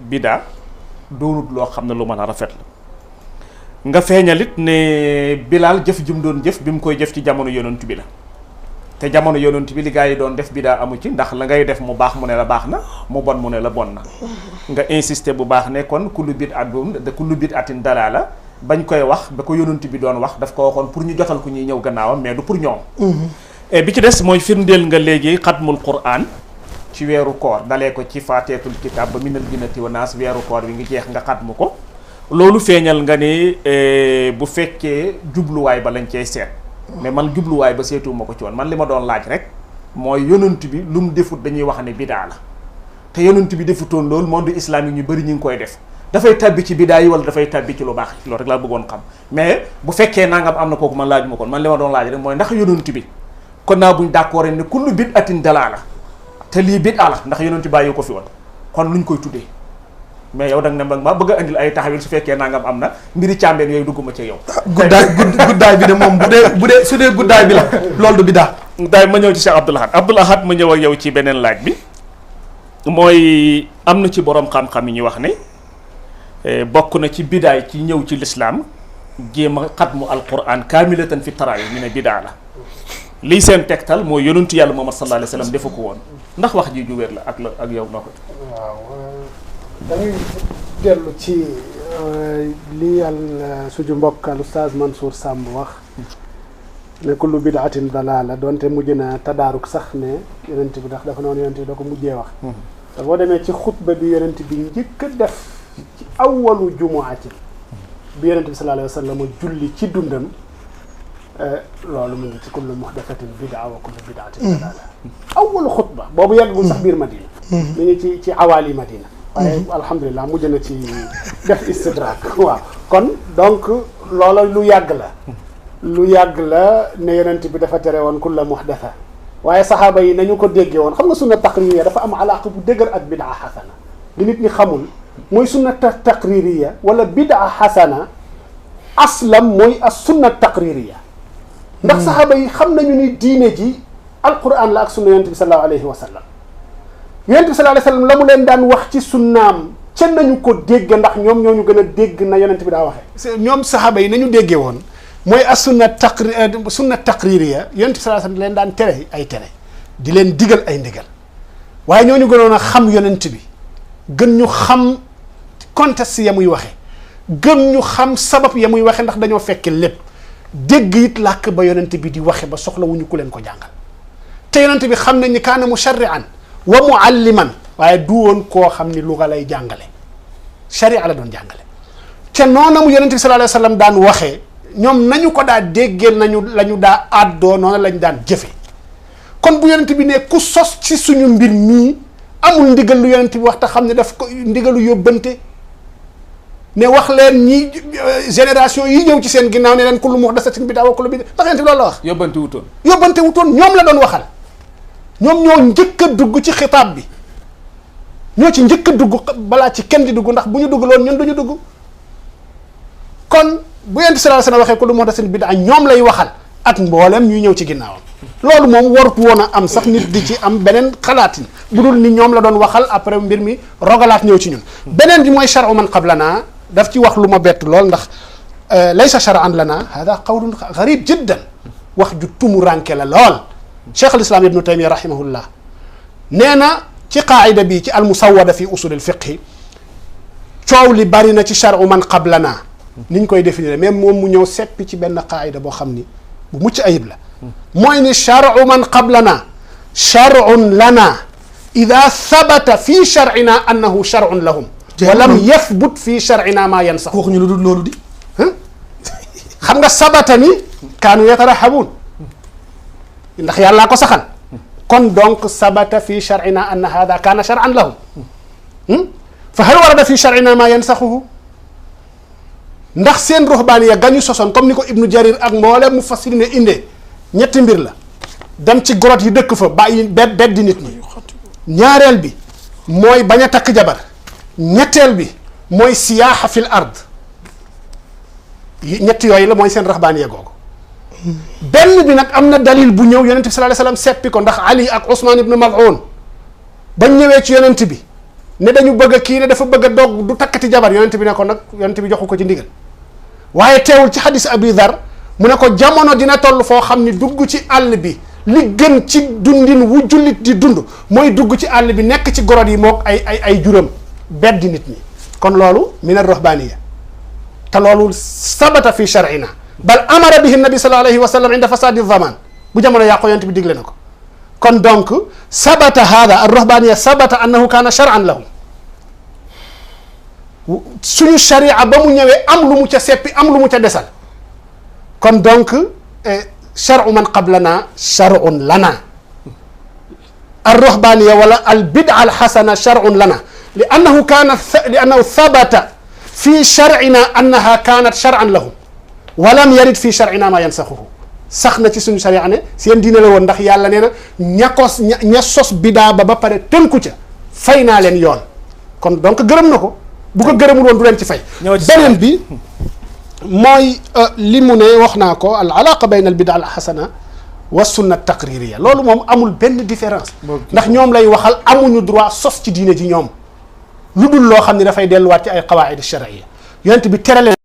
bidaa doonut loo xam ne lu mën a rafet la nga feeñalit ne Bilaal jëf jum doon jëf bi mu koy jëf ci jamono yonent bi la te jamono yonent bi li gaa yi doon def bidaa amu ci ndax la ngay def mu baax mu ne la baax na mu bon mu ne la bon na nga insister bu baax ne kon kullu bid'atin dalaala bañ koy wax ba ko yonent bi doon wax daf ko waxoon pour ñu jotal ko ñuy ñëw gannaawam mais du pour ñoom bi ci des mooy firndeel nga léegi xatmul Qur'an ci weeru koor dalee ko ci faateetul kitaab ba minal jinnati wa naas weeru koor bi ngi jeex nga xatmu ko loolu feeñal nga ne bu fekkee jubluwaay ba lañ cey seet mais man jubluwaay ba seetuwuma ko ci woon man li ma doon laaj rek mooy yonent bi lu mu defut dañuy wax ne bidaa la te yonent bi defutoon loolu monde islamique ñu bëri ñu ngi koy def dafay tabbi ci bidaa yi wala dafay tabbi ci lu baax loolu rek laa bëggoon xam mais bu fekkee nangam am na kooku man laaj ma kon man li ma doon laaj rek mooy ndax yonent bi kon naa buñ d'accord ne kullu bid'atin dalaala te lii bid'a la ndax yonent bàyyi ko fi woon kon luñ koy tuddee mais yow danga ne ma bëgg a indil ay taxawil su fekkee nangam am na mbiri càmbeen yooyu dugguma ci yow guddaay bi de moom bu dee su dee guddaay bi la loolu du biddaa daay ma ñëw ci Cheikh Abdoul Ahad ma ñëw ak yow ci beneen laaj bi mooy am na ci borom xam-xam yi ñu wax ne bokk na ci bidaay ci ñëw ci lislaam jéem a xatmu alquran kaamilatan fi taraawih ñu ne bidaa la lii seen tegtal mooy yonentu yàlla Muhammad sallallahu alayhi wa sallam defu ko woon ndax wax ji ju wér la ak yow noo ko waaw dañuy dellu ci li yàlla suñu mbokk al Oustaz Mansour Samb wax ne kullu bid'atin dalaala donte mujj na tadaaruk sax ne yonent bi ndax dafa noonu yonent bi da ko mujjee wax te boo demee ci xutba bi yonent bi njëkk a def ci awwalu jumuati bi yonent bi sallallahu alayhi wa sallam julli ci dundam loolu mu ngi ci kullu muhdathatin bid'a wa kullu bid'atin dalaala awwalu xutba boobu yeggul sax biir Madina mi ngi ci awaali Madina waaye alhamdulilah mujj na ci def istidrak waaw kon donc loola lu yàgg la ne yonent bi dafa tere woon kulla muhdatha waaye saxaaba yi nañu ko déggee woon xam nga sunna taqririya dafa am alaqa bu dëgër ak bidaa xasana li nit ñi xamul mooy sunna taqririya wala bidaa xasana aslam mooy as sunna taqririya ndax saxaaba yi xam nañu ni diine ji alquran la ak sunna yonent bi sallallahu alayhi wa sallam yonent bi sallallahu alayhi wa sallam la mu leen daan wax ci sunnaam ca nañu ko dégg ndax ñoom ñoo ñu gën a dégg na yonent bi daa waxee ñoom saxaaba yi nañu déggee woon mooy as sunna taqririya yonent bi sallallahu alayhi wa sallam leen daan tere ay tere di leen digal ay ndigal waaye ñooñu gënoon a xam yonent bi gën ñu xam contexte ya muy waxe gën ñu xam sabab ya muy waxe ndax dañoo fekke lépp dégg it làkk ba yonent bi di waxe ba soxla wuñu ku leen ko jàngal te yonent bi xam nañ ni kaana musharri'an wa mualliman waaye du woon koo xam ni lu nga lay jàngale sharia la doon jàngale te noona mu yonent bi sallallahu alayhi wa sallam daan waxee ñoom nañu ko daa déggee la ñu daa àddoo noonu lañ daan jëfe kon bu yonent bi ne ku sos ci suñu mbir mii amul ndigal lu yonent bi wax te xam ne daf ko ndigalu yóbbante ne wax leen ñi génération yi ñëw ci seen ginnaaw ne leen kullu muhdathatin bid'a wa kullu bid'a ndax yonent bi loolu la wax yóbbante wutoon ñoom la doon waxal ñoom ñoo njëkk a dugg ci xitaab bi ñoo ci njëkk a dugg balaa ci kenn di dugg ndax bu ñu dugg loon ñun duñu dugg kon bu yonent sallallahu alayhi wasallam waxee kullu muhdathatin bid'a ñoom lay waxal ak mboolem ñuy ñëw ci ginnaawam loolu moom warut woon a am sax nit di ci am beneen xalaatin bu dul ni ñoom la doon waxal après mbir mi rogalaat ñëw ci ñun beneen bi mooy shar'u man qablana daf ci wax lu ma bett lool ndax laysa shar'an lana hada qawlun gharib jiddan wax ju tumuranke la lool cheikh al islam ibnu taymiya rahimahullah nee na ci qaayida bi ci al musawwada fi usul al fiqhi coow li bari na ci shar'u man qablana niñ koy définir même moom mu ñëw seppi ci benn qaayida boo xam ni bu mucc ayib la mooy ni shar'u man qablana shar'un lana ida thabata fi shar'ina annahu shar'un lahum wa lam yathbut fi shar'ina ma yansax waxuñu lu dul loolu di xam nga sabata ni kaanu yatarahabun ndax yàllaa ko saxal kon donc sabata fi shar'ina anna hada kaana shar'an lahum fa hal warada fi shar'ina ma yansaxuhu ndax seen ruhbaaniya gañu sosoon comme ni ko Ibnu Jarir ak mboolem mufassirin ne indee ñetti mbir la dem ci grotte yi dëkk fa bàyyi beddi nit ñi ñaareel bi mooy bañ a takk jabar ñetteel bi mooy siyaaxa fil ard ñett yooyu la mooy seen ruhbaaniya googu benn bi nag am na dalil bu ñëw yonent bi sallallahu alayhi wasallam seppi ko ndax Ali ak Ousmane ibnu Maz'un bañ ñëwee ci yonent bi ne dañu bëgg a kii ne dafa bëgg a dog du takkati jabar yonent bi ne ko nag yonent bi joxu ko ci ndigal waaye teewul ci xadis Abi Dhar mu ne ko jamono dina toll foo xam ni dugg ci àll bi li gën ci dundin wu jullit di dund mooy dugg ci àll bi nekk ci gorot yi mook ay juróom beddi nit ñi kon loolu min ar-ruhbaniya te loolu sabata fi shar'ina bal amara bihi nabi sallallahu alayhi wa sallam inda fasadi zaman bu jamono yàqu yonent bi digle na ko kon donc sabata hada ar-ruhbaniya sabata annahu kaana shar'an lahum suñu sharia ba mu ñëwee am lu mu ca seppi am lu mu ca desal kon donc shar'u man qablana shar'un lana ar-ruhbaniya wala al-bid'a al-hasana shar'un lana li annahu thabata fi shar'ina annaha kanat shar'an lahum wa lam yarid fi shar'ina ma yansakhuhu sax na ci suñu sharia ne seen diine la woon ndax yàlla nee na ña sos bidaa ba pare tënku ca fay naa leen yoon kon donc gërëm na ko bu ko gërëmul woon du leen ci fay beneen bi mooy li mu ne wax naa ko al alaqa bayna al bida al hasana wa sunna taqririya loolu moom amul benn différence ndax ñoom lay waxal amuñu droit sos ci diine ji ñoom lu dul loo xam ne dafay delluwaat ci ay qawaid shar'iyya yonent bi tere leen